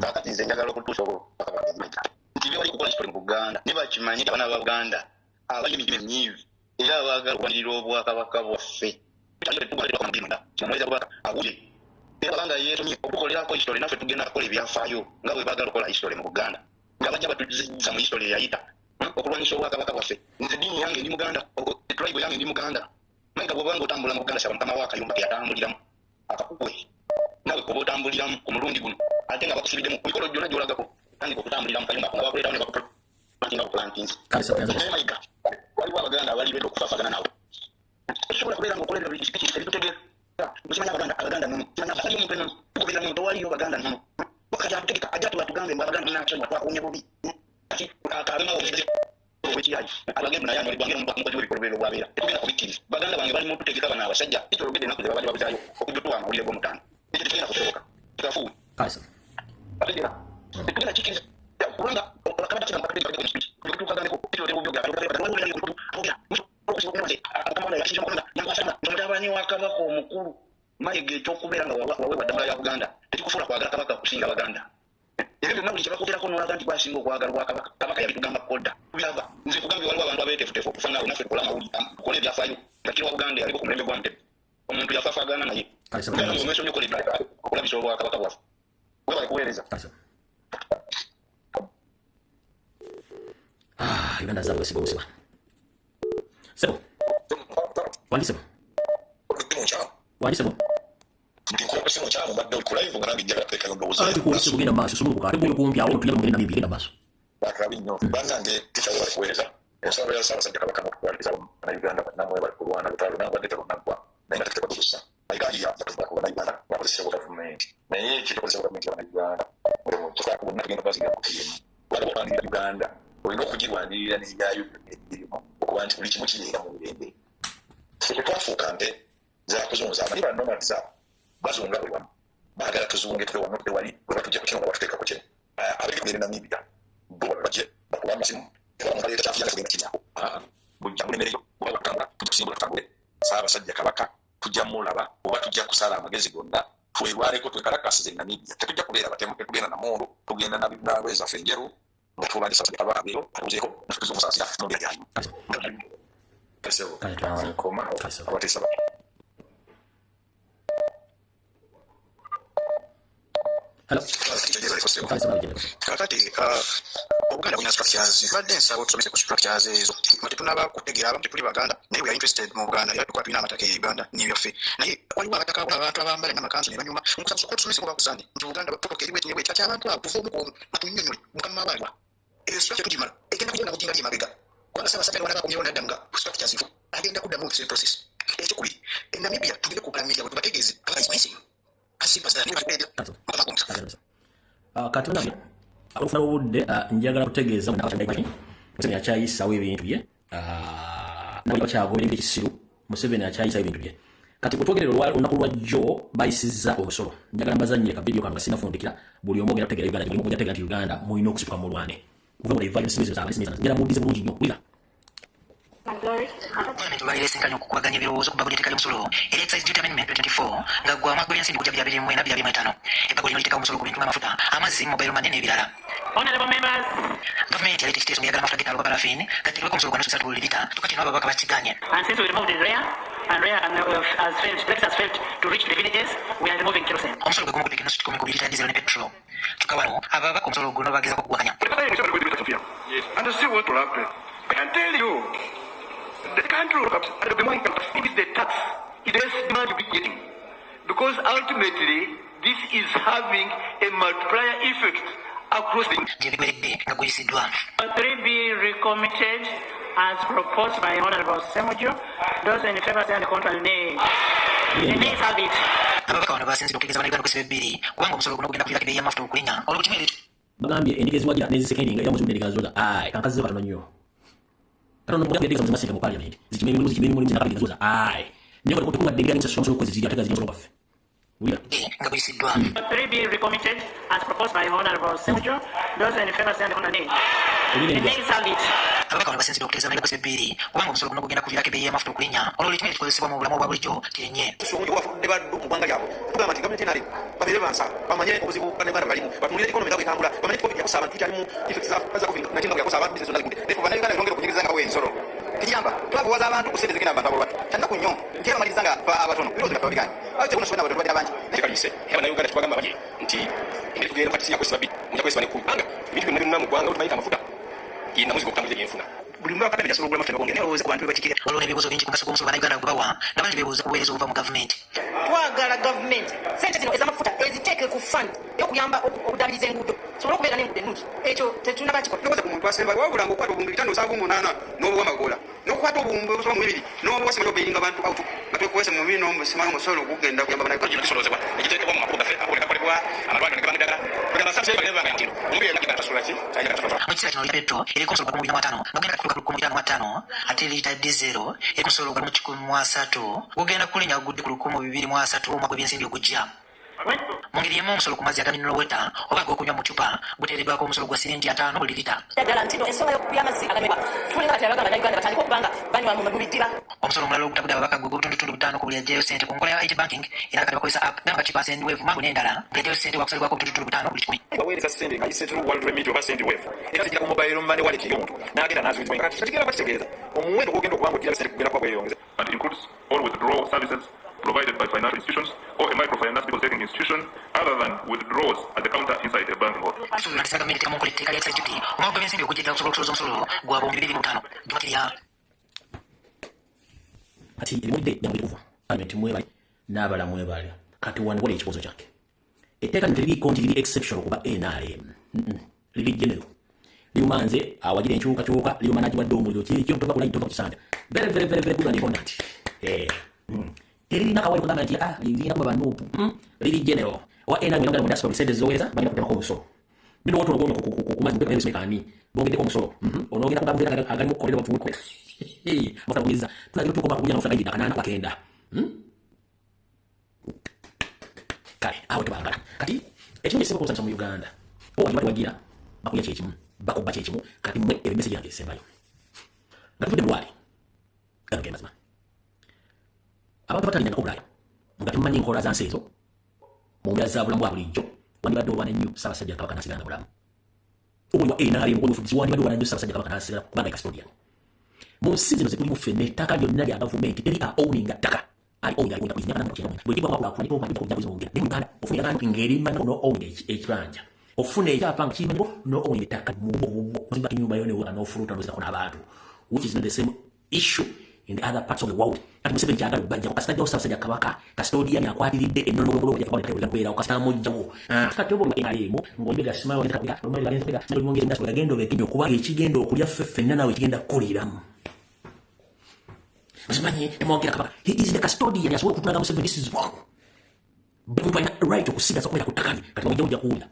Kakati nze njagala okutuusa obubaka nti byebali kukola kitole mu Buganda ne bakimanye abaana ba Buganda abali emitima eminyiivu era abaagala okuwanirira obwakabaka bwaffe. Bubaka awulire era abanga yeetomye okutukolerako history, naffe tugenda kukola ebyafaayo nga bwe baagala okukola history mu Buganda, nga bajja batuzza mu history eyayita okulwanyisa obwakabaka bwaffe. Nze ddiini yange ndi Muganda, tribe yange ndi Muganda. Mayiga, bw'obanga otambula mu Buganda, saba mukama wa akayumba ke yatambuliramu akakukwe, nawe kuba otambuliramu ku mulundi guno, ate nga bakusibiddemu ku mikolo gyonna gy'olagako. Tandika okutambulira mu kayumba ako nga bakuleetawo ne bakuplantinga buplantinzi. Naye Mayiga, waliwo Abaganda abali ready okufaafagana nawe. Tosobola kubeera ng'okolera buli pikipiki ebitutegeera. Mukimanyi Abaganda, Abaganda nono waliyo omuntu enono tugoberera nono, tewaliyo Baganda nono. Kati atutegeka ajja tuatugambe mbu Abaganda munakyonyiwa, twakuumye bubi. Kati akabemawo obwekiyayi abagendo naye anolebwa ngeri omukozi w'ebikolobero bwabeera. Tetugenda kubikkiriza. Baganda bange, bali mututegeka bano abasajja. Ekyologedde ennaku ze babadde babuzaayo okujja otuwa amawulire g'omutaano, ekyo tekigenda kusoboka. Kikafuuwe. Ategera tetugenda kikkiriza, kubanga mutabani wa Kabaka omukulu Mayiga, ekyokubeera nga waweebwa ddamula ya Buganda tekikufuula kwagala Kabaka kusinga Baganda. Ebyo byonna buli kyebakugerako nolaga nti gwasinga okwagala obwakabaka, Kabaka yabitugamba kodda tulaba. Nze kugambye waliwo abantu abeetefutefu okufa naawe, naffe tukole amawulire, tukole ebyafaayo nga kiri wa Buganda yaliko ku mulembe gwa Ntebe, omuntu yafafaagana naye. Buganda ng'omwesomye okola ebyafaayo okulabisa obwakabaka bwaffe. Webale kuweereza. Ah, Uganda zaabwe basiba obusiba. Sebo, wangisebo, wangisebo. Anti kuwulise, kugenda mu maaso, sumulukuka ate gwe kumpi awo tujja mugenda Namibia, genda mu maaso. Bakabi nnyo bannange, tekyawebale kuweereza. Ensonga ya Ssaabasajja Kabaka n'okutwaliriza Bannayuganda bannamwe bali kulwana lutalo nangwadde terunaggwa, naye nga tetuteekwa kugussa. Mayiga ayiya Bannayuganda bakozesebwa gavumenti, naye ekyo tukozesebwa gavumenti y'Abannayuganda bonna tugenda bazinga kutuyemu, kubanga bw'olwanirira Uganda olina okugirwanirira n'ebyayo byonna ebirimu, okuba nti buli kimu kibeera mu mirembe. Ffe tetwafuuka nte zakuzunza. Amanyi ba nomads abo bazunga buli wamu, baagala tuzunge tuve wano tudde wali. Bwe batujja ku kino nga batuteeka ku kino, ab'e Namibia bo bajje bakuba amasimu baleeta kyafuya nga tugenda kiryako bujja bulemereyo oba batambula tujja kusimbula tutambule. Ssaabasajja Kabaka tujja mulaba oba tujja kusala amagezi gonna twerwaneko, twekalakasize Namibia. Tetujja kubeera batemu, tetugenda na mundu, tugenda na ngoye zaffe enjeru nga tulwanyisa Ssaabasajja Kabaka abeero atuuzeeko, naffe tuzza omusaasira mu mbeera gyalimu. Nkoma abateesa. Hello. Kakati Obuganda bulina structures. Badde nsaba otusomese ku structures ezo nga tetunaba kutegeera. Abamu tetuli Baganda, naye we are interested mu Buganda, era tukuba tulina amataka e Uganda n'ebyaffe, naye waliwo abataka abantu abambala n'amakanzu ne banyuma. Nkusaba osooke otusomese kuba kusande nti Buganda protocol eri bweti ne bweti. Kati abantu abo tuve omu ku omu batunyonnyole mukama waabwe. Eyo structure tugimala egenda kugenda buginga ly emabega, kubanga Ssaabasajja wanaba akomyewo nadda nga structures nfu, agenda kuddamu same process. Ekyokubiri, e Namibia tugende ku media bwe tubategeeze Kabaka is missing, as simple as that. Kati bannange, olufuna obudde, njagala kutegeeza Museveni akyayisaawo ebintu bye, nawe bakyagobera ekisiru. Museveni akyayisaawo ebintu bye. Kati bwetwogerera olunaku lwajjo bayisizza omusolo. Njagala mbazannyire ka video kano nga sinafundikira. Buli omu ogenda kutegeera Uganda, buli omu ogenda kutegeera nti Uganda mulina okusituka mulwane. Muve mu evayo, njagala muwulirize bulungi nnyo. Wulira. Palamenti olwaleero esinkanye okukubaganya ebirowoozo ku bbago ly'etteeka ly'omusolo eri Excise Duty Amendment 2024, nga gwa mwaka gw'ebyensimbi gujja 2024 25. Ebbago lino liteekawo omusolo ku bintu ng'amafuta, amazzi, mobile money n'ebirala. Honorable members, Gavumenti yaleeta ekiteeso ng'eyagala amafuta g'ettaala oba paraffin gateekebweko omusolo gwa nusu 3 buli lita, kyokka kino ababaka bakiganye. And since we removed is rare, and rare and has failed, Brexit has failed to reach the villages, we are removing kerosene. Omusolo gwe gumu guteeka enusu 10 ku buli lita ya diesel ne petrol, kyokka wano ababaka omusolo guno bagezaako okuguwakanya. And see what will happen. I can tell you, the country will be more income is the tax, is the less demand you'll be getting. Because ultimately, this is having a multiplier effect across the gye bigweredde nga guyisiddwa. 3 be recommitted as proposed by Honorable Ssemujju. Those in favor say on the contrary, nay. The nays have it. Ababaka bano basinzidde okutegeeza bannayuganda okwesiba ebbiri kubanga omusolo guno gugenda kuviirako ebbeeyi y'amafuta okulinnya olwo buli kimu eri Bagambye endiga eziwagira nezisekendinga era muzimu endiga zoza. Ayi, kankazizo katono nnyo. Katono mugambye endiga zimazima sente mu parliament. Zikime emirimu, zikime emirimu, zinakabiri zoza. Ayi. Naye nga tekuwadde endiga n'ensasula omusolo kwezi ziri ate nga ziri omusolo gwaffe. Wulira. Nga guyisiddwa. 3 be recommitted as proposed by Honorable Ssemujju. Those in favor say on the contrary, nay. The nays have it. Ababaka bano basinzidde okutegeeza bannayuganda okwesiba ebbiri kubanga omusolo guno gugenda kuviirako ebbeeyi y'amafuta okulinnya olwo buli kimu ekikozesebwa mu bulamu obwa bulijjo kirinye. Tusuubira wafudde baddu mu ggwanga lyabwe. Tugamba nti gavumenti NRM babeere bansa, bamanye obuzibu bannayuganda bwe balimu, batunuulire economy nga bw'etambula, bamanye nti Covid yakosa abantu, tukyali mu effects za Covid-19 nga bwe yakosa abantu, bizinesi zonna zigudde. Therefore bannayuganda betwongere okunyigiriza nga bawa emisolo. Tekiyamba, twavuwaza abantu ku ssente ezigenda mu bantu abolwatu. Kya nnaku nnyo nti era bamaliriza nga ffe abatono ebirowoozo byaffe babigaanye. Lwaki teguno abatono tubadde bangi? Naye kaliise era bannayuganda tubagamba bali nti engeri tugenda kati si yakwesiba bbiri, mujja kwesiba n'ekkumi kubanga ebintu byonna byonna mu ggwanga tumanyi nti amafuta ye namuzigo okutambuza ebyenfuna. Buli mwaka kabineti asobola okugula amafuta ne bagongera naye olowooza ku bantu be bakiikirira. Waliwo n'ebibuuzo bingi ku mugaso gw'omusolo bannayuganda gwe bawa nga bangi beebuuza ku buweereza obuva mu gavumenti. Twagala gavumenti ssente zino ez'amafuta eziteeke ku fund ey'okuyamba okuddaabiriza enguudo tusobole okubeera n'enguudo ennungi. Ekyo tetunnaba kikola. Lowooza ku muntu asembayo wabula ng'okwata obuwumbi bitaano nsanvu mu munaana n'obuwa Magoola, n'okwata obuwumbi obusoba mu bibiri n'obuwa simanyi obailinga bantu out nga twekwese mu bino mbu simanyi omusolo gugenda kuyamba bannayuganda. Kino kisoloozebwa ne kiteekebwa mu makubo gaffe amakubo ne gakolebwa, amalwaliro ne gabamu eddagala. Kwegamba nsaba neva nga ya mutindo. Omuntu yenna agenda asasula ki? Ayagala asasula. Mu kiseera kino liita petrol eriko omusolo gwa 125 nga gugenda kutuuka ku 155 ate liita diesel eriko omusolo gwa 130 gugenda kulinnya gudde ku 230 omwaka gw'ebyensimbi ogujja. Mu ngeri y'emu omusolo ku mazzi aga mineral water oba ag'okunywa mu ccupa guteereddwako omusolo gwa siringi ataano buli lita. Ddala nti no ensonga y'amazzi aganywebwa tulinga kati abagamba Bannayuganda batandike okuba nga banywa mu bidiba. Omusolo omulala ogutabudde ababaka gwe gw'obutundutundu butaano ku buli aggyayo ssente ku nkola ya e-banking era nga kati bakozesa app gamba Chipper, Sendwave, Mangu n'endala. Buli aggyayo ssente waakusalibwako obutundutundu butaano buli kikumi. Baweereza ssente ng'ayise through World Remit oba Sendwave era zijja ku mobile money wallet y'omuntu n'agenda n'aziwithdrawinga. Kati kino kigenda kuba kitegeeza omuwendo gw'ogenda okuba ng'oggyirayo ssente gugenda kuba gweyongeza. And includes all withdrawal services provided by financial institutions or a microfinance depositing institution other than withdrawals at the counter inside a banking hall. Kisuubirwa nti singa gavumenti eteeka mu nkola etteeka lya excise duty omwaka gw'ebyensimbi ogujja ejja kusobola okusolooza omusolo gwa 2025. Juma Kirya. Kati ebimulidde byammwe bitukuvu. Parliament mwebale n'abala mwebale. Kati wano wali ekibuuzo kyange. Etteeka lino teririiko nti liri exceptional kuba NRM. Liri general. Liruma nze awagira enkyukakyuka, liruma n'agiwadde omuliro. Kyekyo tova ku line, tova ku kisanja. Very, very, very, very good and important. Teririna kawaii kugamba nti ah, lirina kuba ba NUP. Liri general. Owa NRM yongera mu diaspora sente zoweereza bagenda kutemako omusolo. Bino wotono gwono ku mazzi mu ebisomekaani bongeddeko omusolo. Onoogenda ku gavumenti agalimu okukolera bafuuke. Amafuta bongezza. Tunagenda tutuuka omwaka ogujja n'amafuta gayingidde akanaana akenda. Kale awo tebaagala. Kati ekintu ekisinga okunsanyusa mu Uganda, owagira tewagira bakulya kyekimu, bakubba kyekimu. Kati mmwe ebyo message yange esembayo. Nga tuvudde mu lwali, gano ge mazima. Abantu abatalinnyangako Bulaaya nga temumanyi nkola za nsi ezo mu mbeera za bulamu bwa bulijjo, wandibadde olwana nnyo Ssaabasajja Kabaka n'asigala nga mulamu. Oli wa NRM, oli mufuzi, wandibadde olwana nnyo Ssaabasajja Kabaka n'asigala kubanga ye custodian. Mu nsi zino ze tulimu ffenna ettaka lyonna lya gavumenti, teri a owninga ttaka. Ali owninga ali owninga myaka nana bwe gigwa kulaakulana bwe naye mu Uganda ofuna endagaano ng'erimanyiko no owninga ekibanja. Ofuna ekyapa nga kirimanyiko no owninga ettaka mu bubwo ozimba ennyumba yo ne n'ofuluuta n'ozirako n'abantu, which is not the same issue in the other parts of the world. Kati Museveni kyagala okubajjako kasita ajjawo Ssaabasajja Kabaka, custodian akwatiridde ennono bw'obwo bw'ajja kuba kubeerawo kasita amugjawo. Kati oba oli NRM ng'oli simayo genda obeekenye kubanga ekigenda okulya ffe ffenna naawe ekigenda kukuliiramu. Muzimanyi temwogera Kabaka. He is the custodian asobola okutulaga Museveni this is wrong. Buli muntu alina right okusigaza okubeera ku ttaka lye. Kati bamugjawo ojja kuwulira.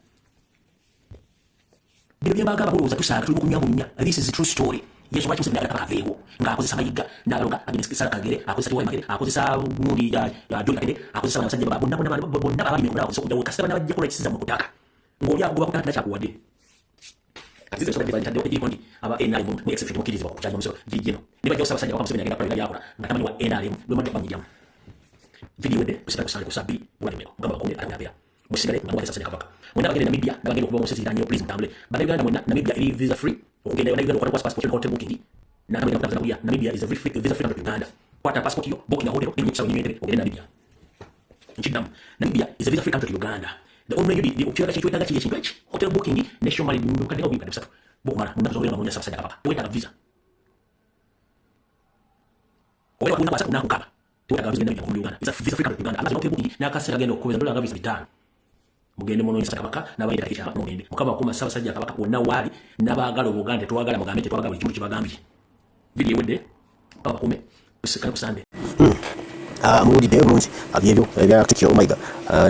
Bino bye mbagamba mulowooza tusaaga tuli mu kunywa bunnya. This is the true story. Yesu lwaki Museveni ayagala Kabaka aveewo ng'akozesa Mayiga n'abaloga Agnes Sarah Kagere akozesa Tiwaye Magere akozesa gundi ya John Kakede akozesa bano abasajja bonna bonna bonna abali bonna akozesa okujjawo kasita bana bajjako rights zammwe ku ttaka ng'oli agoba ku ttaka takyakuwadde. Kati zizo ensonga gye bagitaddewo egiriko nti aba NRM mu exception temukkirizibwa okukyalira omusolo gigino ne bajjawo Ssaabasajja Kabaka Museveni agenda kukola byonna by'akola nga tamanyi wa NRM lwe mwadde bamugyamu. Video ewedde musigale ku Ssande ku ssaawa bbiri mulaba emmere Mukama abakuume ate abeera musigale nga muwagire Ssaabasajja Kabaka. Mwenna abagenda e Namibia n'abagenda okuva mu nsi eziriraanyeewo please mutambule. Bannayuganda mwenna Namibia eri visa free okugendayo. Bannayuganda okwata kwasa passport yo hotel booking n'atambulira kutambuza nakulya. Namibia is a visa free country to Uganda. Kwata passport yo, booking a hotel, linnya ekisaawe nnyonyi Entebbe ogende Namibia. Nkiddamu, Namibia is a visa free country to Uganda. The only you kyetaaga kyetaaga kiri ekintu eki hotel booking ne shomali mukadde nga obukadde busatu bukumala mu nnaku z'obeera nga munoonya Ssaabasajja Kabaka. Teweetaaga visa. Oba kuna nakukaba tewetaaga visa genda mu Uganda, visa free Uganda amaze n'otebuki n'akaseera genda okukobeza ndola nga visa 5. Mugende munoonyesa Kabaka n'abayita ekyama, mugende. Mukama akuuma Ssaabasajja Kabaka wonna waali n'abaagala Obuganda. Tetwagala mugambe, tetwagala buli kimu kibagambye. Vidiyo ewedde, Mukama bakuume, tusinkane ku Sande. Muwulidde bulungi byebyo ebya Katikkiro Mayiga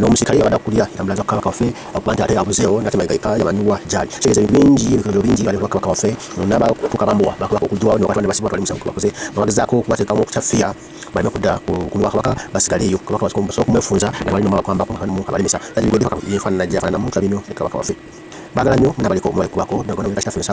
n'omusirikale abadde akulira entambula za Kabaka waffe, okuba nti ate abuzeewo nate Mayiga yekka yamanyiwa gyali. Kitegeeza ebintu bingi, ebikolobero bingi bali Kabaka waffe n'abatuuka bambowa bakabaka okuggyibwawo ne wakati ne basibwa twali musango bakoze bagezaako okubateekamu okukyafiya baleme kudda ku bwa Kabaka, basigale eyo. Kabaka basobola okumwefunza nga balina omwaka kwamba abalemesa enfaanana gyafaananamu. Tulabye nnyo ne Kabaka waffe, baagala nnyo n'abaliko mubalikubako.